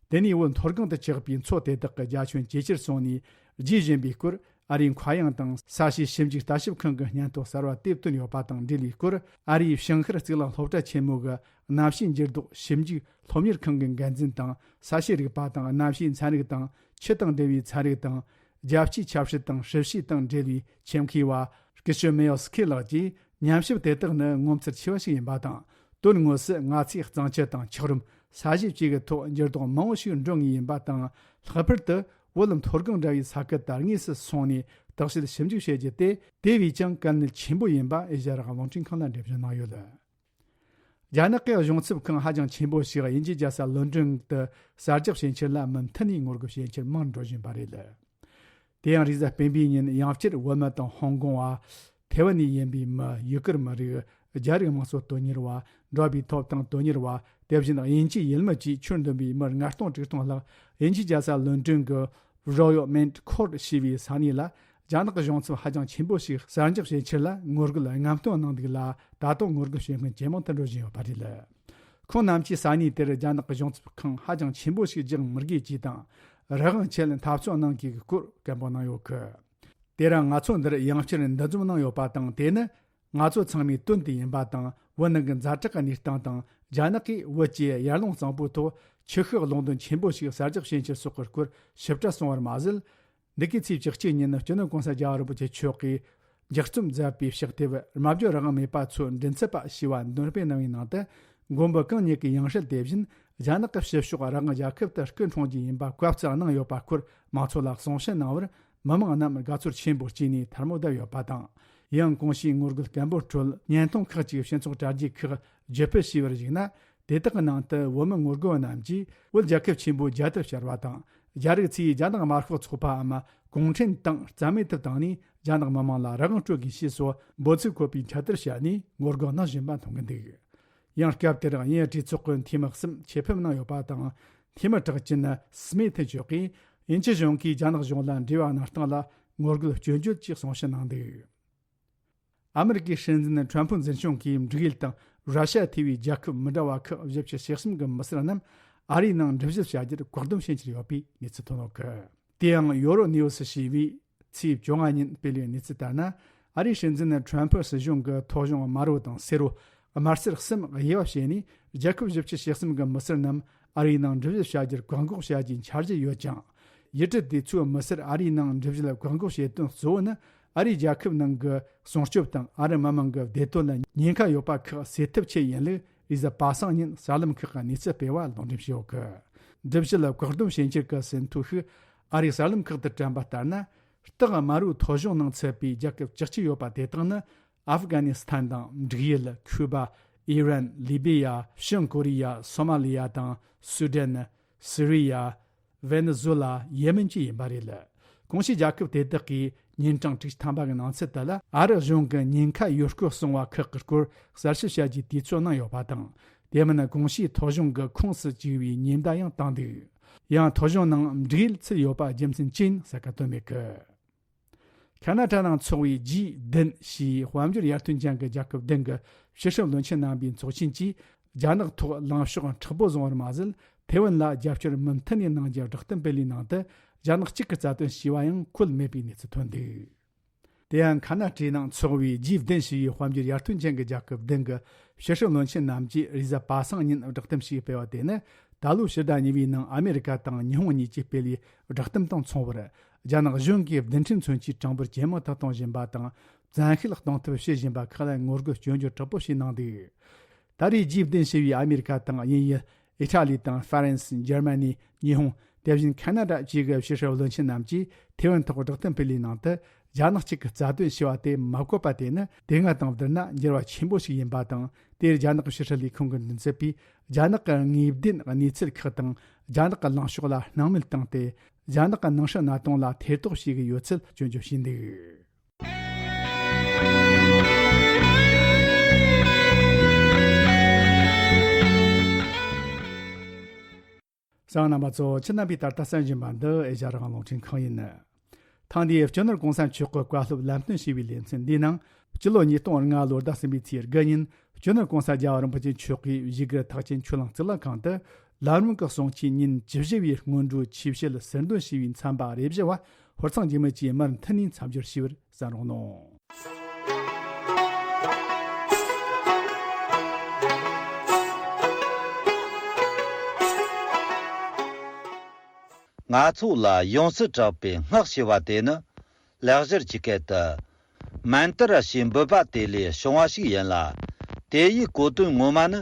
དེ་ནས་བོད་མཐོ་སྒང་དུ་ཆགས་པའི་མཚོ་དེ་དག་གི་རྒྱ་ཁྱོན་ཇེ་ཆེར་སོང་ནས་རྒྱས་བཞིན་པའི་སྐོར། ཨ་རིའི་མཁའ་དབྱིངས་དང་ས་གཤིས་ཞིབ་འཇུག་ལྟ་ཞིབ་ཁང་གི་སྙན་ཐོ་གསར་བ་དེ་བཏོན་ཡོད་པ་དང་འབྲེལ་བའི་སྐོར། ཨ་རིའི་བྱང་ཤར་གཙུག་ལག་སློབ་གྲྭ་ཆེན་མོ་གི་གནམ་གཤིས་འགྱུར་ལྡོག་ཞིབ་འཇུག་སློབ་གཉེར་ཁང་གི་འགན་འཛིན་དང་། ས་གཤིས་རིག་པ་དང་གནམ་གཤིས་ཚན་རིག་དང་། ཆུ་དང་འབྲེལ་བའི་ཚན་རིག་དང་། རྒྱལ་སྤྱིའི་ཆབ་སྲིད་དང་། ཧྲིལ་ཤེས་དང་འབྲེལ་བའི་ཆེད་མཁས་པ་སྐུ་ཞབས་མེ་ཡོ་སི་ཁེ་ལགས་ཀྱིས། ཉམས་ཞིབ་དེ་དག་ནི་ངོ་མཚར་ཆེ་བ་ཞིག་ཡིན་པ་དང་། དོན་དངོས་སུ་ང་ཚོས་གཙང་ཆུ་དང་འཁྱགས་རོམ། ས་གཞི་བཅས་ཀྱི་ཐོག་འགྱུར་ལྡོག་མང་བོ་ཞིག་འགྲོ་ངེས་ཡིན་པ་དང་། ལྷག་པར་དུ་བོད་མཐོ་སྒང་འདྲ་བའི་ས་ཁུལ་དུ་དངོས་སུ་སོང་ནས་བརྟག་དཔྱད་ཞིབ་འཇུག་བྱེད་རྒྱུ་དེ། དེ་བས་ཀྱང་གལ་གནད་ཆེན་པོ་ཡིན་པ་ཨེ་ཤ་ཡ་རང་དབང་རླུང་འཕྲིན་ཁང་ལ་འགྲེལ་བརྗོད་གནང་ཡོད། རྒྱ་ནག་གི་གཞུང་ཚབ་ཁང་ཧ་ཅང་ཆེན་པོ་ཞིག་དབྱིན་ཇིའི་རྒྱལ་ས་ལོན་ཀྲོན་དུ་གསར་རྒྱག་བྱེད་འཆར་ལ་མུ་མཐུད་ནས་ངོ་རྒོལ་བྱེད་འཆར་མང་འགྲོ་བཞིན་པ་རེད། དེ་ཡང་རེས་གཟའ་སྤེན་པའི་ཉིན་ཡང་བསྐྱར་བོད་མི་དང་ཧོང་ཀོང་བ། ཐེ་ཝན་ནས་ཡིན་པའི་མི། ཡུ་གུར་མི་རིགས། རྒྱ་རིགས་དམངས་གཙོ་དོན་གཉེར་བ། འགྲོ་བའི་ཐོབ་ཐང་དོན་གཉེར་བ། དེ་བཞིན་དབྱིན་ཇིའི་ཡུལ་མི་བཅས་ཁྱོན་བསྡོམས་པའི་མི་ལྔ་སྟོང་དྲུག་སྟོང་ལྷག་དབྱིན་ཇིའི་རྒྱལ་ས་ལོན་ཀྲོན་གྱི་Royal Mint Court ཞེས་པའི་ས་གནས་ལ། རྒྱ་ནག་གི་གཞུང་ཚབ་ཧ་ཅང་ཆེན་པོ་ཞིག་གསར་འཇོག་བྱེད་འཆར་ལ་ངོ་རྒོལ་རྔམ་སྟོན་གནང་འདུག་ལ། ད་དུང་ངོ་རྒོལ་བྱེད་མཁན་ཇེ་མང་དུ་འགྲོ་བཞིན་ཡོད་པ་རེད། ཁོང་རྣམས་ཀྱིས་ས་གནས་དེར་རྒྱ་ནག་གི་གཞུང་ཚབ་ཁང་ཧ་ཅང་ཆེན་པོ་ཞིག་རྒྱག་མི་དགོས་ཅེས་དང་། རང་དབང་ཆེད་འཐབ་རྩོད་གནང་དགོས་ཀྱི་སྐོར་སྐད་འབོད་གནང་ཡོད་གི། དེ་རིང་ང་ཚོ་འདིར་ཡང་བསྐྱར་འདུ་འཛོམས་གནང་ཡོད་པ་དང་། དེ་ནི་ང་ཚོ་ཚང་མའི་དོན་དུ་ཡིན་པ་དང་། བོད་ནང་གི་ཛ་དྲག་གི་གནས་སྟངས་དང་། རྒྱ་ནག་གིས་བོད་ཀྱི་ཡར་ཀླུང་གཙང་པོའི་ཐོག་ཆུ་ཤུགས་གློག་འདོན་ཆེན་པོ་ཞིག་གསར་རྒྱག་བྱེད་འཆར་སོགས་ཀྱི་སྐོར་ཞིབ་ཕྲ་གསུངས་པར་མ་ཟད། འདི་གའི་ཚེས་བཅུ་གཅིག་ཉིན་སྤྱི་ནོར་༸གོང་ས་༸རྒྱལ་བ་རིན་པོ་ཆེ་མཆོག་གིས་ལྗགས་རྩོམ་མཛད་པའི་ཕྱག་དེབ། རྨ་བྱ་རང་དབང་མེད་པ་ཚོའི་མགྲིན་ཚབ་པ་ཞེས་པ་འདོན་སྤེལ་གནང་བའི་ནང་དུ། མགོན་པོ་གང་ཉིད་ཀྱི་ཡང་སྲིད་དེ་བཞིན་རྒྱ་ནག་གི་ཕྱི་ཕྱོགས་རང་དབང་རྒྱལ་ཁབ་ཏུ་སྐུ་འཁྲུངས་རྒྱུ་ཡིན་པ་བཀའ་སྩལ་གནང་ཡོད་པ་སྐོར་མང་ཚོགས་ལ་གསུང་བཤད་གནང་བར། མི་མང་རྣམས་དགའ་ཚོར་ཆེན་པོ་སྐྱེས་ནས་ཐལ་མོ་བརྡབས་ཡོད་པ་དང་། ཡང་གོང་ཞུས་ངོ་རྒོལ་སྐད་འབོད་ཁྲོད་བརྙན་ཐུང་ཁག་ཅིག་སྤྱི་ཚོགས་དྲ་རྒྱའི་ཁག་བརྒྱུད་སྤེལ་བྱས་པར་གཞིགས་ན། དེ་དག་གི་ནང་དུ་བོད་མི་ངོ་རྒོལ་བ་རྣམས་ཀྱིས་བོད་རྒྱལ་ཁབ་ཆེན་པོ་རྒྱལ་དར་ཕྱར་བ་དང་། རྒྱ་རིགས་ཚོས་རྒྱ་ནག་དམར་ཤོག་ཚོགས་པའམ་གུང་ཁྲན་ཏང་རྩ་མེད་དུ་བཏང་ནས་རྒྱ་ནག་མི་དམངས་ལ་རང་དབང་སྤྲོད་དགོས་ཞེས་སོགས་འབོད་ཚིག་འཁོད་པའི་འཕྲེད་དར་བཤམས་ནས་ངོ་རྒོལ་གནང་བཞིན་པ་མཐོང་གི་འདུག། ཡང་སྐབས་དེར་དབྱིན་ཡུལ་གྲོས་ཚོགས་ཀྱི་འཐུས་མི་གསུམ་ཆེད་ཕེབས་གནང་ཡོད་པ་དང་། འཐུས་མི་གྲགས་ཅན་སྨིད་ཐི་མཆོག་གིས་དབྱིན་ཇི་གཞུང་གིས་རྒྱ་ནག་གཞུང་ལ་འབྲེལ་བ་གནང་སྟངས་ལ་ངོ་རྒོལ་སྐྱོན་བརྗོད་ཀྱི་གསུང་བཤད་གནང་འདུག། ཨ་མི་རི་ཀའི་སྲིད་འཛིན་ཁྲོམ་ཕུ་འཛིན་སྐྱོང་གིས་འབྲུག་ཡུལ་དང་ར་ཤ་ཡ་ཐེ་བའི་རྒྱལ་ཁབ་མི་འདྲ་བ་ཁག་བཞི་བཅུ་ཞེ་གསུམ་གྱི་མི་སེར་རྣམས་ཨ་རིའི་ནང་འགྲུལ་བཞུད་བྱ་རྒྱུར་བཀག་སྡོམ་བྱེད་འཆར་ཡོད་པའི་གནས་ཚུལ་ཐོན་ཡོད་གི། དེ་ཡང་ཡོ་རོ་ནིའུ་སི་ཞེས་པས་ཚེས་བཅོ་ལྔ་ཉིན་སྤེལ་བའི་གནས་ཚུལ་ལྟར་ན། ཨ་རིའི་སྲིད་འཛིན་ཁྲོམ་ཕུ་སྲིད་གཞུང་གི་ཐོ་གཞུང་དམར་པོ་དང་སེར་པོ། དམར་སེར་གསུམ་དབྱེ་བ་ཕྱེ་ནས། རྒྱལ་ཁབ་བཞི་བཅུ་ཞེ་གསུམ་གྱི་མི་སེར་རྣམས་ཨ་རིའི་ནང་འགྲུལ་བཞུད་བྱ་རྒྱུར་བཀག་འགོག་བྱ་རྒྱུའི་འཆར་གཞི་ཡོད་ཀྱང་། ཡུལ་གྲུ་དེ་ཚོའི་མི་སེར་ཨ་རིའི་ནང་འགྲུལ་བཞུད་ལ་བཀག་འགོག་བྱེད་དོན་གཙོ་བོ་ནི། ཨ་རིའི་རྒྱལ་ཁབ་ནང་གི་སྲུང་སྐྱོབ་དང་ཨ་རི་མི་དམངས་ཀྱི་བདེ་དོན་ལ་ཉེན་ཁ་ཡོད་པ་ཁག་སེལ་ཐབས་ཆེད་ཡིན་ལུགས། རེས་གཟའ་པ་སངས་ཉིན་གསར་ལམ་ཁག་གི་གནས་ཚུལ་སྤེལ་བ་ལུང་འདྲེན་བྱས་ཡོད་གི། འགྲུལ་བཞུད་ལ་བཀག་སྡོམ་བྱེད་འཆར་གྱི་ཟིན་ཐོ་ཞིག་ཨ་རིའི་གསར་ལམ་ཁག་ཏུ་བཀྲམ་པ་ལྟར་ན། རྟགས་དམར་པོའི་ཐོ་གཞུང་ནང་ཚུད་པའི་རྒྱལ་ཁབ་བཅུ་གཅིག་ཡོད་པ་དེ་དག་ནི། ཨབ་གྷ་ནི་སི་ཐན་དང་། འབྲུག་ཡུལ། ཁུ་པ། ཨི་རན། ལི་བི་ཡ། བྱང་ཀོ་རི་ཡ། སོ་མ་ལི་ཡ་དང་། སུ་ཌན། སི་རི་ཡ། ཝེ་ནེ་ཛུ་ལ། ཡེ་མེན་བཅས་ཡིན་པ་རེད། གོང་ཞུས་རྒྱལ་ཁབ་དེ་དག་གིས་ཉིན་གྲངས་དྲུག་ཅུ་ཐམ་པ་གི་ནང་ཚུད་དུ་ལ་ཨ་རི་གཞུང་གི་ཉེན་ཁ་ཡོད་སྐོར་གསུངས་པ་ཁག་གི་སྐོར་གསལ་བཤད་བྱ་རྒྱུའི་དུས་ཚོད་གནང་ཡོད་པ་དང་། དེ་མིན་གོང་ཞུས་ཐོ་གཞུང་གི་ཁོངས་སུ་བཅུག་པའི་ཉེན་བརྡ་ཡང་བཏང་འདུག། ཡང་ཐོ་གཞུང་ནང་འབྲུག་ཡུལ་ཚུད་ཡོད་པ་རྒྱུ་མཚན་ཅི་ཡིན་གསལ་ཁ་བཏོན་མེད་གི། ཁ་ན་ཌ་ནང་འཚོགས་པའི་ཇི་བདུན་ཞེས་དཔལ་འབྱོར་ཡར་ཐོན་ཅན་གྱི་རྒྱལ་ཁབ་བདུན་གྱི་ཕྱི་སྲིད་བློན་ཆེན་རྣམ་པའི་ཚོགས་ཆེན་གྱིས། རྒྱ་ནག་ཐོག་ལངས་ཕྱོགས་མཁྲེགས་པོ་བཟུང་བར་མ་ཟད། ཐེ་ཝན་ལ་རྒྱབ་སྐྱོར་མུ་མཐུད་ནས་གནང་རྒྱུའི་བསྒྲགས་གཏམ་སྤེལ་བའི་ནང་དུ། རྒྱ་ནག་གཅིག་གི་རྩ་དོན་ཞེས་པ་ཡང་བཀོད་མེད་པའི་གནས་ཚུལ་ཐོན་འདུག་དེ་ཡང་ཁ་ན་ཌའི་ནང་འཚོགས་པའི་ཇི་བདུན་ཞེས་པའི་དཔལ་འབྱོར་ཡར་ཐོན་ཅན་གྱི་རྒྱལ་ཁབ་བདུན་གྱི་ཕྱི་སྲིད་བློན་ཆེན་རྣམས་ཀྱིས་རེས་གཟའ་པ་སངས་ཉིན་བསྒྲགས་གཏམ་ཞིག་སྤེལ་བ་དེ་ནི། ད་ལོའི་ཕྱི་ཟླ་གཉིས་པའི་ནང་ཨ་མེ་རི་ཀ་དང་ཉི་ཧོང་གཉིས་ཀྱིས་སྤེལ་བའི་བསྒྲགས་གཏམ་དང་མཚུངས་པར། རྒྱ་ནག་གཞུང་གིས་བདུན་ཕྲག་མཚོན་ཆའི་གྲངས་འབོར་ཇེ་མང་དུ་གཏོང་བཞིན་པ་དང་། བཙན་ཤེད་གཏོང་ཐབས་བྱེད་བཞིན་པ་ཁག་ལ་ངོ་རྒོལ་སྐྱོན་བརྗོད་དྲག་པོ་ཞིག་གནང་འདུག་ད་རེས་ཇི་བདུན་ཞེས་པའི་ཨ་མེ་རི་ཀ་དང་དབྱིན་ཡུལ། ཨི་ཊ་ལི་དང་ཧྥ་རན་སི། འཇར་མ་ནི། ཉི་ཧོང་། དེ་བཞིན་ཁ་ན་ཌ་བཅས་ཀྱི་ཕྱི་སྲིད་བློན་ཆེན་རྣམས་ཀྱིས་ཐེ་ཝན་ཐོག་བསྒྲགས་གཏམ་སྤེལ་བའི་ནང་དུ། རྒྱ་ནག་གཅིག་གི་རྩ་དོན་ཞེས་པ་དེ་མ་བཀོད་པ་དེ་ནི། དེ་སྔ་དང་བསྡུར་ན་འགྱུར་བ་ཆེན་པོ་ཞིག་ཡིན་པ་དང་། དེར་རྒྱ་ནག་ཕྱི་སྲིད་ལས་ཁུངས་ཀྱི་མགྲིན་ཚབ་པས། རྒྱ་ནག་གི་དངོས་བདེན་གནས་ཚུལ་ཁག་དང་། རྒྱ་ནག་གི་ལངས་ཕྱོགས་ལ་སྣང་མེད་བཏང་སྟེ། རྒྱ་ནག་གི་ནང་སྲིད་གནད་དོན་ལ་ཐེ་གཏོགས་བྱེད་ཀྱི་ཡོད་ཚུལ་སྐྱོན་བརྗོད་བྱས་འདུག་གསན་མཁན་རྣམ་པ་ཚོ། ཁྱེད་རྣམ་པས་ད་ལྟ་གསན་བཞིན་པ་འདི་ཨེ་ཤ་ཡ་རང་དབང་རླུང་འཕྲིན་ཁང་ཡིན། ཐེངས་འདིའི་སྤྱི་ནོར་གོང་ས་མཆོག་གི་བཀའ་སློབ་ལམ་སྟོན་ཞེས་པའི་ལེ་ཚན་འདིའི་ནང་། སྤྱི་ལོ་ཉིས་སྟོང་ལྔ་ལོའི་ཟླ་གསུམ་པའི་ཚེས་དགུ་ཉིན། སྤྱི་ནོར་གོང་ས་རྒྱལ་བ་རིན་པོ་ཆེ་མཆོག་གིས་བཞུགས་སྒར་ཐེག་ཆེན་ཆོས་གླིང་གཙུག་ལག་ཁང་དུ། ལམ་རིམ་གྱི་གསུང་ཆོས་ཉིན་བཅུ་བཞི་པའི་སྔོན་འགྲོའི་ཆོས་བཤད་ཟུར་འདོན་ཞེས་པའི་ཚན་པ་རེ་བཞི་བ་ཧོར་ཚང་འཇིགས་མེད་ཀྱིས་མུ་མཐུད་ནས་མཚམས་སྦྱོར་ཞུས་པར་གསན་རོགས་གནང་། ང་ཚོ་ལ་ཡོངས་སུ་གྲགས་པའི་སྔགས་ཞེས་པ་དེ་ནི། ལེགས་སྦྱར་གྱི་སྐད་དུ། མནྟྲ་ཞེས་འབོད་པ་དེ་ལས་བྱུང་བ་ཞིག་ཡིན་ལ། དེ་ཡི་གོ་དོན་ངོ་མ་ནི།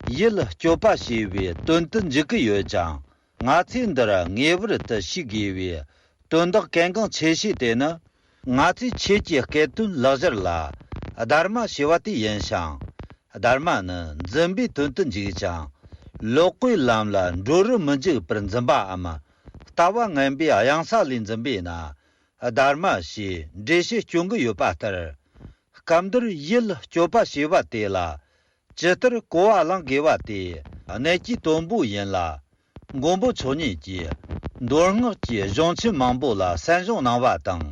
ཡིད་སྐྱོབ་པ་ཞེས་པའི་དོན་དུ་འཇུག་གི་ཡོད་ཀྱང་། ང་ཚོས་འདིར་ངེས་པར་དུ་ཤེས་དགོས་པའི་དོན་དག་གལ་འགངས་ཆེ་ཤོས་དེ་ནི། ང་ཚོས་ཆོས་ཀྱི་སྐད་དོན་ལེགས་སྦྱར་ལ་སྡྷརྨ་ཞེས་པ་དེ་ཡིན་ཞིང་། སྡྷརྨ་ནི་འཛིན་པའི་དོན་དུ་འཇུག་ཅིང་། ལོག་པའི་ལམ་ལ་འགྲོ་རུ་མི་འཇུག་པར་འཛིན་པའམ། ལྟ་བ་ངན་པའི་གཡང་ས་ལས་འཛིན་པས་ན། སྡྷརྨ་ཞེས་འགྲེལ་བཤད་སྐྱོན་གྱི་ཡོད་པ་ལྟར། སྐབས་འདིར་ཡིད་སྐྱོབ་པ་ཞེས་པ་དེ་ལ། ཇི་ལྟར་གོ་བ་བླང་དགོས་པ་དེ་གནད་ཀྱི་དོན་པོ་ཡིན་ལ། མགོན་པོ་མཆོག་ཉིད་ཀྱིས་མདོ་སྔགས་ཀྱི་གཞུང་ཆེན་མང་པོ་ལ་གསན་སྦྱོང་གནང་བ་དང་།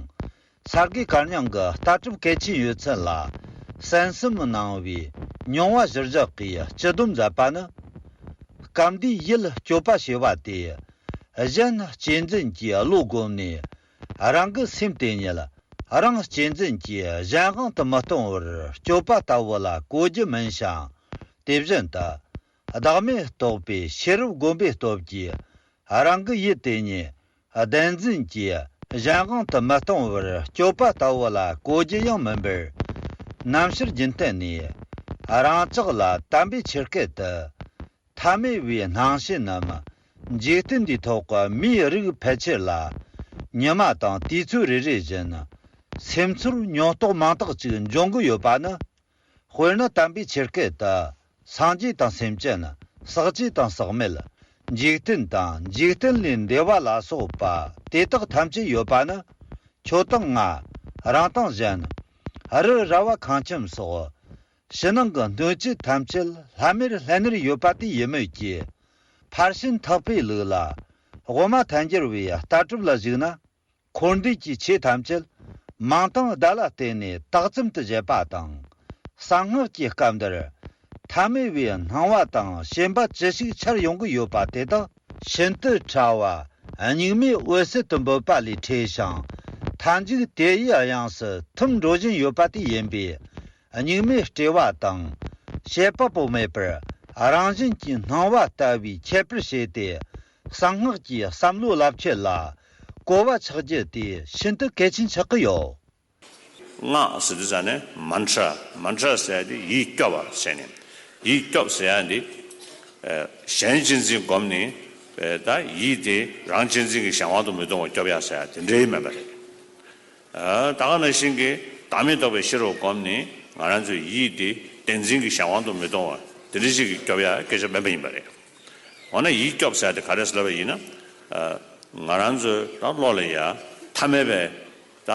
ས་དགེ་བཀའ་རྙིང་གི་ལྟ་གྲུབ་གལ་ཆེན་ཡོད་ཚད་ལ་གསན་བསམ་གནང་བའི་མྱོང་བ་གཞིར་བཞག་གིས་སྤྱི་སྡོམ་མཛད་པ་ནི། སྐབས་འདིའི་ཡིད་སྐྱོབ་པ་ཞེས་པ་དེ། གཞན་གཅེས་འཛིན་གྱི་བློ་བསྒོམས་ནས། རང་གི་སེམས་དེ་ཉིད་རང་གཅེས་འཛིན་གྱིས་གཞན་དབང་དུ་མི་གཏོང་བར་སྐྱོབ་པ་ལྟ་བུ་ལ་གོ་རྒྱུ་མིན་ཞིང་། དེ་བཞིན་དུ། བདག་མེད་རྟོགས་པའི་ཤེས་རབ་བསྒོམ་པའི་སྟོབས་ཀྱིས། རང་གི་ཡུལ་དེ་ཉིད་བདེན་འཛིན་གྱིས་གཞན་དབང་དུ་མི་གཏོང་བར་སྐྱོབ་པ་ལྟ་བུ་ལ་གོ་རྒྱུ་ཡང་མིན་པར། རྣམ་ཕྱིར་རྒྱུན་གཏན་ནས་རང་ཅག་ལ་དམ་པའི་ཆོས་སྐད་དུ། ཐ་མལ་པའི་སྣང་ཞེན་ནམ། འཇིག་རྟེན་འདིའི་ཐོག་གི་མིའི་རིགས་ཕལ་ཆེར་ལ། ཉི་མ་དང་དུས་ཚོད་རེ་རེ་བཞིན། སེམས་ཚོར་མྱོང་རྟོག་མང་དག་ཅིག་འབྱུང་གི་ཡོད་པ་ནི། དཔེར་ན་དམ་པའི་ཆོས་སྐད་དུ། སངས་རྒྱས་དང་སེམས་ཅན། ཟག་བཅས་དང་ཟག་མེད། འཇིག་རྟེན་དང་འཇིག་རྟེན་ལས་འདས་པ་ལ་སོགས་པ་དེ་དག་ཐམས་ཅད་ཡོད་པ་ནི། ཁྱོད་དང་ང་། རང་དང་གཞན། རི་ར་བ་ཁང་ཁྱིམ་སོགས། ཕྱི་ནང་གི་སྣོད་བཅུད་ཐམས་ཅད་ལྷམ་མེར་ལྷན་ནེར་ཡོད་པ་དེ་ཡིན་མོད་ཀྱི། ཕར་ཕྱིན་ཐེག་པའི་ལུགས་ལ། དབུ་མ་ཐལ་འགྱུར་བའི་ལྟ་གྲུབ་ལ་གཞིགས་ན། འཁོར་འདས་ཀྱི་ཆོས་ཐམས་ཅད་མིང་དང་བརྡ་ལ་བརྟེན་ནས་རྟགས་ཙམ་དུ་བྱེད་པ་དང་། གསང་སྔགས་ཀྱི་སྐབས་འདིར་ཐ་མལ་པའི་སྣང་བ་དང་ཞེན་པ་ཅི་ཞིག་འཆར་ཡོང་གི་ཡོད་པ་དེ་དག་ཤིན་ཏུ་ཕྲ་བ་གཉུག་མའི་འོད་གསལ་དུ་འབོད་པ་ལས་འཕྲོས་ཤིང་། མཐའ་མཇུག་དེ་ཡི་དབྱིངས་སུ་ཐིམ་འགྲོ་བཞིན་ཡོད་པ་དེ་ཡིན་པས། གཉུག་མའི་སྤྲོས་པ་དང་བྱེད་པ་པོ་མེད་པར་རང་བཞིན་གྱིས་སྣང་བ་ལྟ་བུའི་ཁྱད་པར་ཕྱེ་སྟེ། གསང་སྔགས་ཀྱི་བསམ་བློའི་རླབས་ཆེན་ལ་གོ་བ་ཆགས་རྒྱུ་དེ་ཤིན་ཏུ་གལ་ཆེན་ཆགས་ཀྱི་ཡོད། སྔགས་ཟེར་དུས་ཙ་ནས་མན་ཏྲ། མན་ཏྲ་ཟེར་ཡ་དེ་ཡིད་སྐྱོབ་པ་ཟེར་ནས། ཡིད་སྐྱོབ་ཟེར་ཡ་འདི། ཨ། གཞན་གཅེས་འཛིན་བསྒོམས་ནས། ཨ། ད་ཡིད་དེ་རང་གཅེས་འཛིན་གྱི་གཞན་དབང་དུ་མི་གཏོང་བར་སྐྱོབ་ཡ་ཟེར་ཡ་དེ་འདྲའི་མེད་པ་རེད། ཨ། ད་ག་ནང་བཞིན་གྱི་བདག་མེད་རྟོགས་པའི་ཤེས་རབ་བསྒོམས་ནས་ང་རང་ཚོའི་ཡིད་དེ་བདེན་འཛིན་གྱི་གཞན་དབང་དུ་མི་གཏོང་བར་དེ་འདྲ་ཞིག་གིས་སྐྱོབ་ཡ་སྐད་ཆ་མེད་པ་ཡིན་པ་རེད། འོ་ན་ཡིད་སྐྱོབ་ཟེར་ཡ་དེ་ག་རེ་ཟེར་ལབ་པ་ཡིན་ན། ཨ། ང་རང་ཚོའི་ད་བློ་ལ་ཡ་ཐ་མལ་པའི་ད་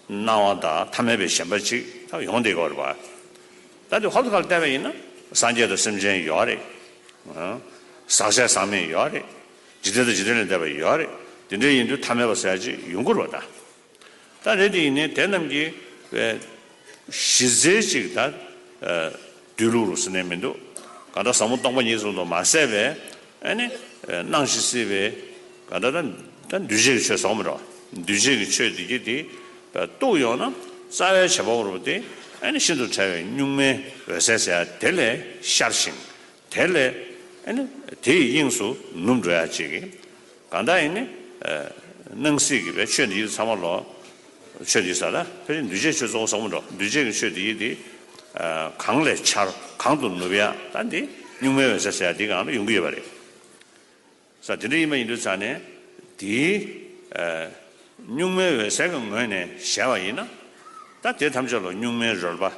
སྣང་བ་དང་ཐ་མལ་པའི་ཞེན་པ་ཅིག་ད་ཡོང་བསྡད་ཀྱི་ཡོད་རེད་པ། ད་དེ་ཧོབ་ཏེ་ཁ་ལ་བལྟས་པ་ཡིན་ན་སངས་རྒྱས་དང་སེམས་ཅན་ཡོད་རེད། ཨ། ཟག་བཅས་ཟག་མེད་ཡོད་རེད། འཇིག་རྟེན་དང་འཇིག་རྟེན་ལས་འདས་པ་ཡོད་རེད། དེ་འདྲ་ཡིན་དུས་ཐ་མལ་པ་ཟེར་ཡ་ཅིག་ཡོང་གི་རེད་པ་ད། ད་རེད་དེ་ཡིན་ནའི་དེ་རྣམས་ཀྱི་གཞི་རྩའི་ཅིག་ད་སྡོད་ལུགས་རུ་ཟེར་ནས་མི་འདུག་གང་ལྟར་ཟབ་མོ་སྟོང་པ་ཉིད་ཙམ་དུ་མ་ཟད་པའི་ཨ་ནི་སྣང་ཞིང་སྲིད་པའི་གང་ལྟར་ད་འདུས་བྱས་ཀྱི་ཆོས་ཟེར་བ་མི་འདྲ་བ། འདུས་བྱས་ཀྱི་ཆོས་འདི་གྱིས་དེ་གཏུགས་ཡོང་ན་རྩ་བའི་བྱེད་པ་པོ་རུ་དེ་ཨ་ནི་ཤིན་ཏུ་ཕྲ་བའི་གཉུག་མའི་འོད་གསལ་ཟེར་ཡ་དེ་ལས་ཤར་ཞིང་། དེ་ལས་ཨ་ནི་དེ་ཡི་དབྱིངས་སུ་ནུབ་འགྲོ་ཡ་ཅིག་གི་གང་ལྟར་ཡིན་ནི། སྣང་སྲིད་ཀྱི་བའི་ཆོས་འདི་ཚང་མ་ལོ། ཆོས་འདི་ས་ལ་ཕལ་ཆེར་འདུས་བྱས་ཆོས་ཚོགས་ཟེར་བ་འགྲོ། འདུས་བྱས་ཀྱི་ཆོས་འདི་ཡི་འདི་གང་ལས་འཆར་གང་དུ་ནུབ་ཡ་ད་འདི་གཉུག་མའི་འོད་གསལ་ཟེར་ཡ་འདི་གང་ལ་ཡོང་གི་ཡོད་པ་རེད། ས་དེ་འདྲ་ཡིན་པ་ཡིན་དུས་ཙང་ནས་དེའི་གཉུག་མའི་འོད་གསལ་གྱི་ངོས་ནས་བྱས་པ་ཡིན་ན་ད་དེ་ཐམས་ཅད་ལ་གཉུག་མའི་རོལ་པ།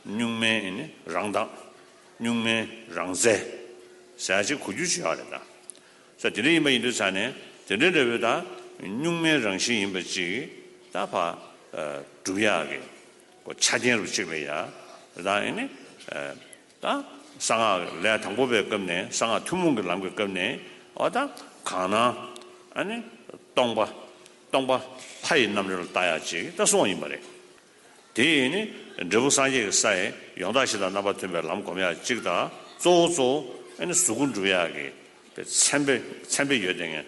གཉུག་མའི་ཨེ་ནི་རང་མདངས། གཉུག་མའི་རང་རྩལ་ཟེར་ཡ་ཅིག་གོ་རྒྱུ་ཅིག་ཡོད་རེད་ད། ས་དེ་འདྲ་ཡིན་པ་ཡིན་དུས་ཙང་ནས་དེ་འདྲའི་འདྲ་བོའི་ད་གཉུག་མའི་རང་བཞིན་ཡིན་པ་ཅིག་ད་ཕ་སྒྲུབ་ཡག་གི་གོ་ཆ་རྐྱེན་རུ་གཅིག་ལ་ཡ་ད་ཨེ་ནི། ད་གསང་སྔགས་ལས་དང་པོ་པའི་སྐབས་ནས་གསང་སྔགས་ཐུན་མོང་གི་ལམ་གྱི་སྐབས་ནས་འོ་ད་གང་སྣང་ཨ་ནི་སྟོང་པ། སྟོང་པ་ལྷ་ཡི་རྣམ་རོལ་ལྟ་ཡག་ཅིག་ད་གསུངས་པ་ཡིན་པ་རེད། དེ་ཡིས་ནི་འབྲས་བུ་སངས་རྒྱས་ཀྱི་ས་ཡི་ཡང་དག་གཞི་དང་རྣམ་པ་མཐུན་པའི་ལམ་སྒོམ་ཡག་ཅིག་དང་གཙོ་བོ་གཙོ་བོ་ཨ་ནི་གཟུགས་སྐུ་འགྲུབ་ཡག་གི་མཚན་དཔེ་མཚན་དཔེ་ཡོད་དེ་ངས་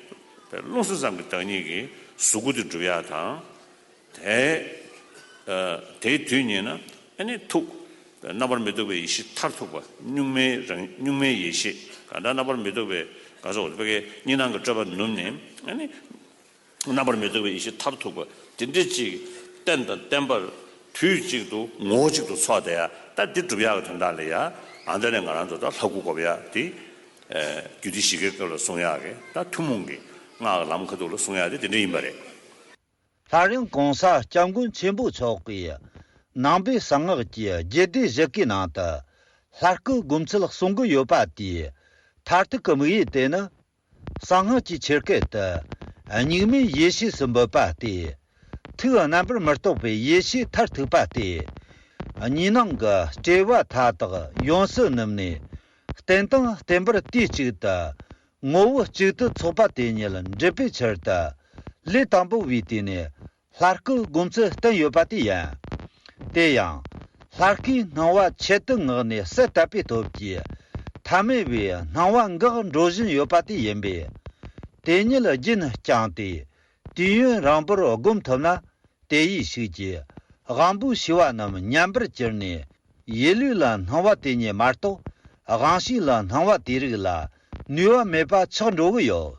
རླུང་སེམས་ཙམ་གྱི་བདག་ཉིད་ཀྱི་གཟུགས་སྐུ་དེ་འགྲུབ་ཡག་དང་། དེ། དེའི་དུས་ཉིད་ན་ཨ་ནི་ཐུགས། རྣམ་པར་མི་རྟོག་པའི་ཡེ་ཤེས་མཐར་ཐུག་པ་གཉུག་མའི་རང་གཉུག་མའི་ཡེ་ཤེས་གང་ལྟར་རྣམ་པར་མི་རྟོག་པའི་ག་ཟེར་བ་དེ་གཉིས་སྣང་གི་སྤྲོས་པ་ནུབ་ནས་ཨ་ནི། རྣམ་པར་མི་རྟོག་པའི་ཡེ་ཤེས་མཐར་ཐུག་པ་དེ་འདྲ་ཅིག་རྟེན་དང་བརྟེན་པར་དུས་གཅིག་ཏུ་ངོ་བོ་གཅིག་ཏུ་ཚོགས་བསྡད་ཡ་ད་འདི་སྒྲུབ་ཡག་གི་དོན་དག་ལ་ཡ་ཨ་འདི་ནས་ང་རང་ཚོ་ད་ལྷ་སྐུ་བསྒོམ་ཡ་དེ། རྒྱུད་སྡེ་བཞི་ཀའི་སྐབས་ལ་གསུང་ཡག་གི་ད་ཐུན་མོང་གི་སྔགས་ཀྱི་ལམ་ཁ་ཐུག་ལ་གསུང་ཡག་དེ་དེ་འདྲ་ཡིན་པ་རེད། སླར་ཡང་གོང་ས་སྐྱབས་མགོན་ཆེན་པོ་མཆོག་གིས་ནང་པའི་གསང་སྔགས་ཀྱི་རྒྱུད་སྡེ་བཞི་ཀའི་ནང་དུ་ལྷ་སྐུ་སྒོམ་ཚུལ་གསུང་གི་ཡོད་པ་དེའི་མཐར་ཐུག་གི་དམིགས་ཡུལ་དེ་ནི། གསང་སྔགས་ཀྱི་ཆོས་སྐད་དུ་གཉུག་མའི་ཡེ་ཤེས་སུ་འབོད་པ་སྟེ། ཐུགས་རྣམ་པར་མི་རྟོག་པའི་ཡེ་ཤེས་མཐར་ཐུག་པ་སྟེ། གཉིས་སྣང་གི་སྤྲོས་པ་མཐའ་དག་ཡོངས་སུ་ནུབ་ནས། རྟེན་དང་བརྟེན་པར་དུས་གཅིག་ཏུ་ངོ་བོ་གཅིག་ཏུ་ཚོགས་པ་དེ་ཉིད་འགྲུབ་པའི་ཕྱིར་དུ། ལས་དང་པོ་བའི་དུས་ནས་ལྷ་སྐུ་སྒོམ་ཚུལ་བསྟན་ཡོད་པ་དེ་ཡིན། དེ་ཡང་། ལྷ་སྐུའི་སྣང་བ་ཆེད་དུ་མངགས་ནས་གསལ་བཏབ་པའི་སྟོབས་ཀྱིས། ཐ་མལ་པའི་སྣང་བ་འགག་འགྲོ་བཞིན་ཡོད་པ་དེ་ཡིན་པས། དེ་ཉིད་རྒྱུན་བསྐྱངས་ཏེ། དུས་ཡུན་རིང་པོར་སྒོམ་ཐུབ་ན། དེ་ཡིས་ཤུགས་ཀྱིས་དབང་པོའི་ཤེས་པ་རྣམས་ཉམས་པར་གྱུར་ནས། ཡིད་ལུས་ལ་སྣང་བ་དེ་ཉིད་མ་གཏོགས། དབང་ཤེས་ལ་སྣང་བ་དེ་རིགས་ལ་ནུས་པ་མེད་པ་ཆགས་འགྲོ་གི་ཡོད།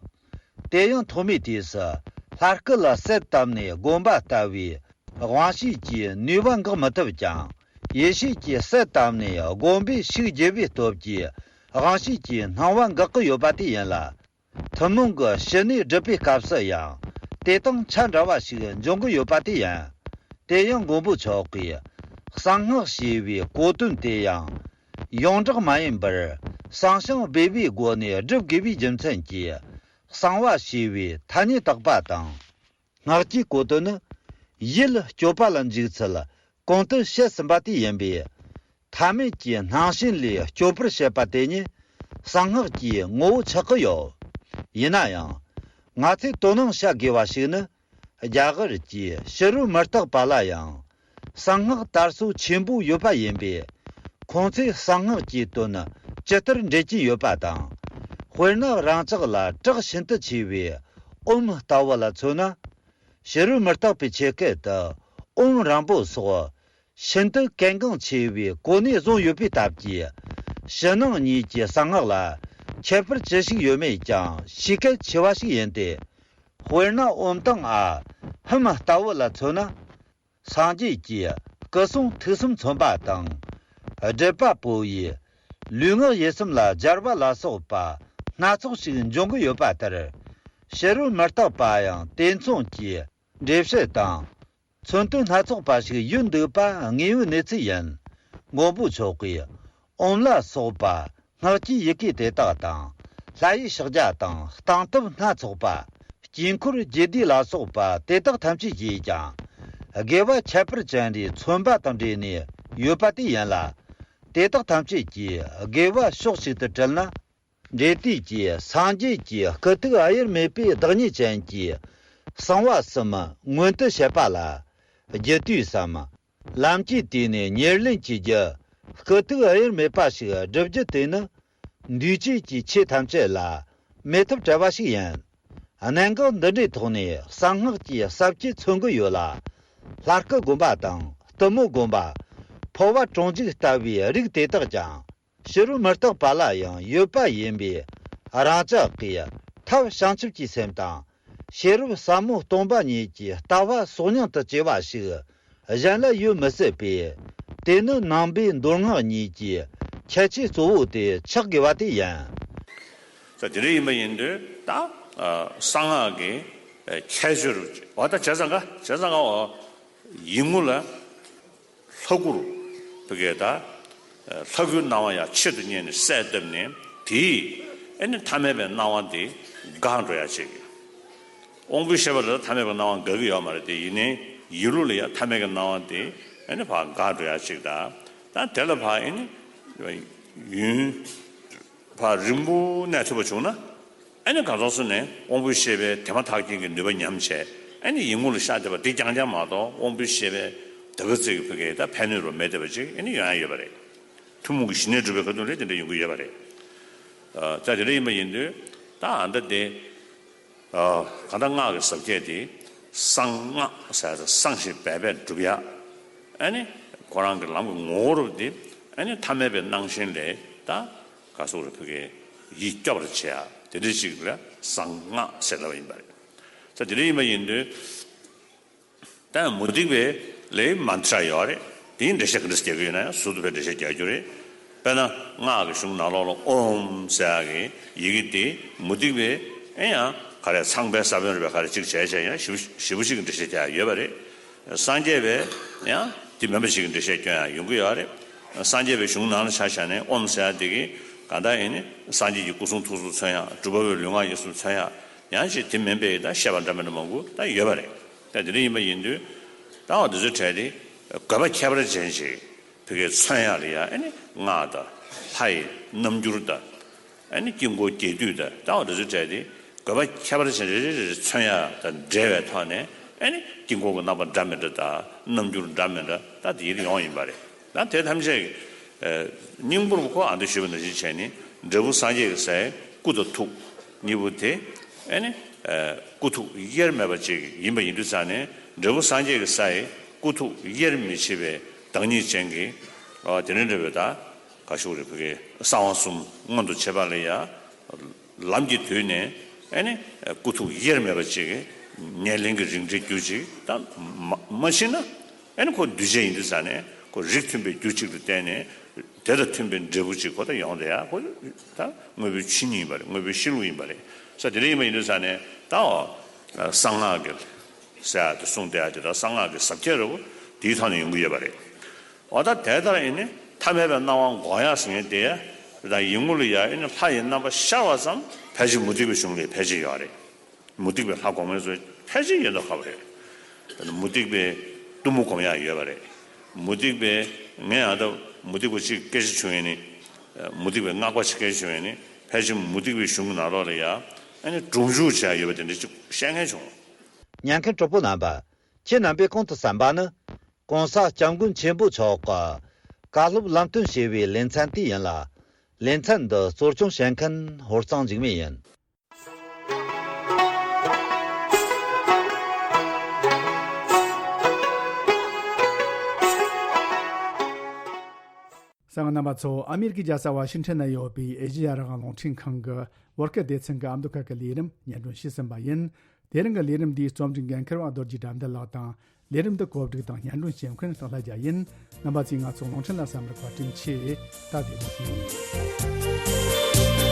དེ་ཡང་ཐོག་མའི་དུས་སུ་ལྷ་སྐུ་ལ་གསལ་བཏབ་ནས་བསྒོམ་པ་ལྟ་བུའི་དབང་ཤེས་ཀྱིས་ནུས་པ་འགག་མི་ཐུབ་ཀྱང་། ཡེ་ཤེས་ཀྱིས་གསལ་བཏབ་ནས་བསྒོམ་པས་ཤུགས་རྒྱས་པའི་སྟོབས་ཀྱིས་དབང་ཤེས་ཀྱི་སྣང་བ་འགག་གི་ཡོད་པ་དེ་ཡིན་ལ། ཐུན་མོང་གི་ཞི་གནས་སྒྲུབ་པའི་སྐབས་སུ་ཡང་དེ་དང་ཆ་འདྲ་བ་ཞིག་འབྱུང་གི་ཡོད་པ་དེ་ཡིན། དེ་ཡང་མགོན་པོ་མཆོག་གིས་གསང་སྔགས་ཞེས་པའི་གོ་དོན་དེ་ཡང་ཡོངས་གྲགས་མ་ཡིན་པར་བསམ་བྱུང་སྦས་པའི་སྒོ་ནས་སྒྲུབ་དགོས་པའི་རྒྱུ་མཚན་གྱིས། གསང་བ་ཞེས་པའི་ཐ་སྙད་བཏགས་པ་དང་། སྔགས་ཀྱི་གོ་དོན་ནི། ཡིད་སྤྱོད་པ་ལ་འཇུག་ཚུལ་གོང་དུ་བཤད་ཟིན་པ་དེ་ཡིན་པས། ཐ་མལ་གྱི་སྣང་ཞེན་ལས་སྐྱོབ་པར་བྱེད་པ་དེ་ཉིད་གསང་སྔགས་ཀྱི་ངོ་བོ་ཆགས་ཀྱི་ཡོད། ཡིན་ན་ཡང་། ང་ཚོས་དོ་སྣང་བྱ་དགོས་པ་ཞིག་ནི། རྒྱ་གར་གྱི་ཕྱི་རོལ་མུ་སྟེགས་པ་ལ་ཡང་། གསང་སྔགས་དར་སྲོལ་ཆེན་པོ་ཡོད་པ་ཡིན་པས། ཁོང་ཚོས་གསང་སྔགས་ཀྱི་དོན་ཇི་ལྟར་འགྲེལ་གྱིན་ཡོད་པ་དང་། དཔེར་ན་རང་ཅག་ལ་གྲགས་ཤིན་ཏུ་ཆེ་བའི་ཨོཾ་ལྟ་བུ་ལ་མཚོན་ན། ཕྱི་རོལ་མུ་སྟེགས་པའི་ཆོས་སྐད་དུ་ཨོཾ་རིང་པོ་སོགས་ཤིན་ཏུ་གལ་འགངས་ཆེ་བའི་གོ་གནས་བཟུང་ཡོད་པའི་སྟབས་ཀྱིས། ཕྱི་ནང་གཉིས་ཀྱི་གསང་སྔགས་ལ་ཁྱད་པར་ཅི་ཞིག་ཡོད་མེད་ཀྱང་ཤེས་གལ་ཆེ་བ་ཞིག་ཡིན་ཏེ། དཔེར་ན་ཨོཾ་དང་ཨཱཿཧཱུྃ་ལྟ་བུ་ལ་མཚོན་ན། སངས་རྒྱས་ཀྱི་སྐུ་གསུང་ཐུགས་གསུམ་མཚོན་པ་དང་། སྒྲུབ་པ་པོ་ཡི་ལུས་ངག་ཡིད་གསུམ་ལ་སྦྱར་བ་ལ་སོགས་པ་སྣ་ཚོགས་ཤིག་འབྱུང་གི་ཡོད་པ་ལྟར། ཕྱི་རོལ་མུ་སྟེགས་པ་ཡང་དེ་མཚུངས་ཀྱི་འགྲེལ་བཤད་དང་མཚོན་དོན་སྣ་ཚོགས་པ་ཞིག་ཡོད་འདུག་པ་དངོས་ཡོད་གནས་ཚུལ་ཡིན། མགོན་པོ་མཆོག་གིས་ཨོཾ་ལ་སོགས་པ་སྔགས་ཀྱི་ཡི་གེ་དེ་དག་དང་། ལྷ་ཡི་ཕྱག་རྒྱ་དང་སྟེང་ཐབས་སྣ་ཚོགས་པ། དཀྱིལ་འཁོར་རྒྱུད་སྡེ་ལ་སོགས་པ་དེ་དག་ཐམས་ཅད་ཀྱིས་ཀྱང་། དགེ་བ་ཁྱད་པར་ཅན་རེ་མཚོན་པ་དང་འབྲེལ་ནས་ཡོད་པ་དེ་ཡིན་ལ། དེ་དག་ཐམས་ཅད་ཀྱིས་དགེ་བ་ཕྱོགས་གཅིག་ཏུ་དྲིལ་ན། འབྲས་དུས་ཀྱི་སངས་རྒྱས་ཀྱི་སྐུ་ཐུགས་དབྱེར་མེད་པའི་བདག་ཉིད་ཅན་གྱི་ གསང་བ་གསུམ་མངོན་དུ་བྱེད་པ་ལ། རྒྱུ་དུས་སམ། ལམ་གྱི་དུས་ནས་ཉེར་ལེན་གྱི་རྒྱུ། སྐུ་ཐུག་དབྱེར་མེད་པ་ཞིག་བསྒྲུབ་རྒྱུ་དེ་ནི། འདུས་བྱས་ཀྱི་ཆོས་ཐམས་ཅད་ལ་མེད་ཐབས་བྲལ་བ་ཞིག་ཡིན། གནད་འགག་འདི་འདྲའི་ཐོག་ནས་གསང་སྔགས་ཀྱི་ཟབ་ཁྱད་མཚོན་གྱི་ཡོད་ལ། ལྷ་སྐུ་དགོན་པ་དང་གཏུམ་མོ་དགོན་པ། འཕོ་བ་གྲོང་འཇུག་ལྟ་བུའི་རིགས་དེ་དག་ཀྱང་། ཕྱི་རོལ་མི་རྟག་པ་ལ་ཡང་ཡོད་པ་ཡིན་པས། རང་ཅག་གིས་ཐབས་བྱང་ཆུབ་ཀྱི་སེམས་དང་། ཤེས་རབ་ཟབ་མོ་སྟོང་པ་ཉིད་ཀྱི་ལྟ་བ་གསོག་སྙིང་དུ་བྱེད་པ་ཞིག་གཞན་ལ་ཡོད་མི་སྲིད་པས། དེ་ནི་ནང་པའི་མདོ་སྔགས་གཉིས་ཀྱི་ཁྱད་ཆོས་གཙོ་བོ་དེ་ཆགས་དགོས་པ་དེ་ཡིན། ད་དེ་འདྲ་ཡིན་པ་ཡིན་དུས་ད་གསང་སྔགས་ཀྱི་ཁྱད་ཆོས་རུ་འོ་ད་བྱས་ཙང་ཀ་བྱས་ཙང་ཀ་འོ་ཡིད་ངོ་ལ། ལྷ་སྐུ་རུ་བོད་སྐད་ད། ལྷ་སྐུའི་སྣང་བ་ཡང་ཆེད་དུ་གཉེར་ནས་གསལ་བཏབ་ནས་དེས་ཨེ་ནི་ཐ་མལ་པའི་སྣང་བ་དེ་འགག་འགྲོ་ཡ་ཆེད་ཀྱི། དབང་པོའི་ཤེས་པ་ལ་ཐ་མལ་པའི་སྣང་བ་འགག་གི་ཡོད་མ་རེད་དེ་ཡིན་ནའི་ཡིད་བློ་ལ་ཡང་ཐ་མལ་གྱི་སྣང་བ་དེ་ཨེ་ནི་ཕར་འགག་འགྲོ་ཡ་ཆེད་ད། ད་དེ་ལ་ཕར་ཨེ་ནི་ཡུན་ཕར་རིང་པོ་གནས་ཐུབ་པ་བྱུང་ན། ཨ་ནི་གང་ཟག་སུ་ནས་དབང་པོའི་ཤེས་པའི་དེ་མ་ཐག་རྐྱེན་གྱི་ནུས་པ་ཉམས་བྱས་ཨ་ནི་ཡིད་ངོ་ལ་ཤར་བསྡད་པ་འདི་རྐྱང་རྐྱང་མ་གཏོགས་དབང་པོའི་ཤེས་པའི་དེ་ག་ཚད་ཀྱི་ཕ་གིའི་ད་ཕན་ནུས་རུ་མེད་བསྡད་པ་ཅིག་ཨ་ནི་ཡོང་ཡ་ཡོད་པ་རེད། ཐུན་མོང་གི་ཞི་གནས་སྒྲུབ་པའི་ཁ་ཐུག་ལས་དེ་འདྲ་ཡོང་གི་ཡོད་པ་རེད། ད་དེ་འདྲ་ཡིན་པ་ཡིན་དུས་ད་ཨ་ད་དེ་གང་ལྟར་སྔགས་ཀྱི་ཟབ་ཁྱད་དེ་གསང་སྔགས་ཟེར་ཡ་གསང་ཞིང་སྦས་པས་སྒྲུབ་ཡ་ཨ་ནི་ཁོ་རང་གི་ལམ་གྱི་ངོ་བོ་རུ་དེ་ཨ་ནི་ཐ་མལ་པའི་སྣང་ཞེན་ལས་ད། ག་སོགས་རེ་ཕ་གིའི་ཡིད་སྐྱོ་བར་བྱེད་ཡ་དེ་འདྲ་ཞིག་ལ་གསང་སྔགས་ཟེར་ལབ་པ་ཡིན་པ་རེད། ད་དེ་འདྲ་ཡིན་པ་ཡིན་དུས་ད་མུ་སྟེགས་པའི་ལས་མན་ཏྲ་ཡོད་རེད། དེའི་འགྲེལ་བཤད་ག་འདྲ་རྒྱག་གི་ཡོད་ན་ཡང་ཟུར་དུ་ཕར་འགྲེལ་བཤད་རྒྱག་རྒྱུ་རེད། དཔེར་ན་སྔགས་ཀྱི་གཞུང་ནང་ལོགས་ལ་ཨོམ་ཟེར་ཡ་གི་ཡི་གེ་དེ་མུ་སྟེགས་པའི་ཨེ་ཡང་ག་རེ་ཚངས་པའི་ས་བོན་རེད་པས་ག་རེ་གཅིག་བྱས་བྱས་ཡང་ཞེ་པོ་ཞེ་པོ་ཞིག་གི་འགྲེལ་བཤད་རྒྱག་ཡ་ཡོད་པ་རེད། སངས་རྒྱས་པས་ཡང་དེ་མིན་པ་ཞིག་གི་འགྲེལ་བཤད་སྐྱོན་ཡང་ཡོང་གི་ཡོད་རེད། སངས་རྒྱས་པའི་གཞུང་ནང་ལ་ཆ་བཞག་ནས་ཨོམ་ཟེར་ཡ་དེ་གིས་གང་ལྟར་ཡིན་ནི་སངས་རྒྱས་ཀྱི་སྐུ་གསུང་ཐུགས་སུ་མཚོན་ཡ་སྒྲུབ་པ་པོའི་ལུས་ངག་ཡིད་གསུམ་མཚོན་ཡ་ཡང་ཅིག་དེ་མིན་པའི་ད་བཤད་པ་འདྲ་མི་འདྲ་མང་པོ་ད་ཡོད་པ་རེད། ད་དེ་འདྲ་ཡིན་པ་ཡིན་དུས་ད་འོ་དེ་ཚོའི་གྲས་དེ་དགོས་པ་ཁྱད་པར་ཅན་ཞིག་བོད་སྐད་མཚོན་ཡ་ལ་ཡ་ཨེ་ནི་སྔགས་དང་ལྷ་ཡི་རྣམ་འགྱུར་དང་། ཨ་ནི་དཀྱིལ་འཁོར་རྒྱས་བསྡུས་དང་ལྟ་བ་འདི་ཚོའི་གྲས་དེ་དགོས་པ་ཁྱད་པར་ཅན་རེ་རེ་རེ་མཚོན་ཡ་དང་འབྲེལ་བའི་ཐོག་ནས་ཨ་ནི་དཀྱིལ་འཁོར་གྱི་རྣམ་པ་འདྲ་མི་འདྲ་དང་རྣམ་འགྱུར་འདྲ་མི་འདྲ་ད་དེ་ཡོང་ཡིན་པ་རེད། ད་དེ་ཐམས་ཅད་ཀྱི་སྙིང་པོར་ཁོ་ཨ་འདི་ཞུས་པ་ནང་བཞིན་བྱས་ནས་འབྲས་བུ་སངས་རྒྱས་ཀྱི་སའི་སྐུ་དང་ཐུགས་གཉིས་པོ་དེ་ཨ་ནི་སྐུ་ཐུགས་དབྱེར་མེད་པ་ཅིག་ཡིན་པ་ཡིན་དུས་ཙང་ནས་འབྲས་བུ་སངས་རྒྱས་ཀྱི་སའི་སྐུ་ཐུགས་དབྱེར་མི་ཕྱེད་པའི་བདག་ཉིད་ཅན་གྱི་དེ་འདྲ་འདྲ་བའི་ད། ག་ཞུ་རེ་ཕ་གི་གསང་བ་གསུམ་མངོན་དུ་བྱེད་པ་ལ་ཡ། ལམ་གྱི་དུས་ནས་ཨེ་ནི་སྐུ་ཐུགས་དབྱེར་མེད་པ་ཅིག་ཉེར་ལེན་གྱི་རིགས་འགྲེ་རྒྱུ་ཅིག་ད་མ་མ་ཤེས་ན་ཨེ་ནི་ཁོ་འདུས་བྱས་ཡིན་དུས་ཙང་ནས་ཁོ་རིགས་མཐུན་པའི་རྒྱུ་གཅིག་ཏུ་བསྟན་ནས་དེ་དང་མཐུན་པའི་འབྲས་བུ་ཅིག་ཁོ་ད་ཡོང་དེ་ཡ་ཁོ་ད་དངོས་པོའི་ཆོས་ཉིད་ཡིན་པ་རེད། དངོས་པོའི་གཤིས་ལུགས་ཡིན་པ་རེད། ས་དེ་འདྲ་ཡིན་པ་ཡིན་དུས་ཙང་ནས་ད་འོ་གསང་སྔགས་ཀྱི་ཟེར་ཡ་དེ་གསུངས་བསྡད་ཡ་དེ་ད་གསང་སྔགས་ཀྱི་ཟབ་ཁྱད་རེད་བོ་དེའི་ཐོག་ནས་ཡོང་གི་ཡོད་པ་རེད། འོ་ད་དེ་ལྟར་ཡིན་ནི་ཐ་མལ་པའི་སྣང་བ་འགོག་ཡག་ཟེར་མཁན་དེ་ད་ཡིད་ངོ་ལ་ཡ་ཡིན་ནི་ལྷ་ཡི་རྣམ་པ་ཤར་བ་ཙམ་ཕལ་ཆེར་མུ་སྟེགས་པའི་གཞུང་ལས་ཕལ་ཆེར་ཡོད་རེད། མུ་སྟེགས་པའི་ལྷ་གོང་མའི་ཚོ་ཕལ་ཆེར་ཡོད་མདོག་ཁ་པོ་རེད། མུ་སྟེགས་པའི་གཏུམ་མོ་སྒོམ་ཡག་ཡོད་པ་རེད། མུ་སྟེགས་པའི་ངས་ཨ་ད་མུ་སྟེགས་པ་གཅིག་སྐད་ཆ་བྱུང་ཡིན་ནི། མུ་སྟེགས་པའི་སྔགས་པ་གཅིག་སྐད་ཆ་བྱུང་ཡིན་ནི་ཕལ་ཆེར་མུ་སྟེགས་པའི་གཞུང་གི་ནང་ལོགས་ལ་ཡ་ཨ་ནི་སྒྲུབ་འཇུག་བྱས་ཡོད་པ་དེ་འདྲ་གཅིག་བཤད་མཁན་བྱུང་། ཉན་མཁན་གྲོགས་པོ་རྣམ་པ། ཁྱེད་རྣམ་པས་གོང་དུ་གསན་པ་ནི། གོང་ས་སྐྱབས་མགོན་ཆེན་པོ་མཆོག་གི་བཀའ་སློབ་ལམ་སྟོན་ཞེས་པའི་ལེ་ཚན་དེ་ཡིན་ལ། ལེ་ཚན་འདི་གཙོ་སྐྱོང་བྱེད་མཁན་ཧོར་གཙང་འཇིགས་མེད་ཡིན། གསན་མཁན་རྣམ་པ་ཚོ། ཨ་མེ་རི་ཀའི་རྒྱལ་ས་ཝ་ཤིང་ཊོན་ན་ཡོད་པའི་ཨེ་ཤེ་ཡ་རང་དབང་རླུང་འཕྲིན་ཁང་གི་བོད་སྐད་སྡེ་ཚན་གྱི་ཨ་མདོ་ཁ་གི་ལས་རིམ་སྙན་སྒྲོན་ཞུས་ཟིན་པ་ཡིན། དེ་རིང་གི་ལས་རིམ་འདིའི་རྩོམ་སྒྲིག་འགན་འཁུར་བ་རྡོ་རྗེ་དགྲ་འདུལ་ལགས་དང་། ལས་རིམ་འདི་གོ་སྒྲིག་དང་སྙན་སྒྲོན་བྱེད་མཁན་སྟག་ལྷ་རྒྱལ་ཡིན། རྣམ་པ་ཚོས་ང་ཚོ་རླུང་འཕྲིན་ལ་གསན་པར་བཀའ་དྲིན་ཆེ། ད་བདེ་མོ་བྱོས།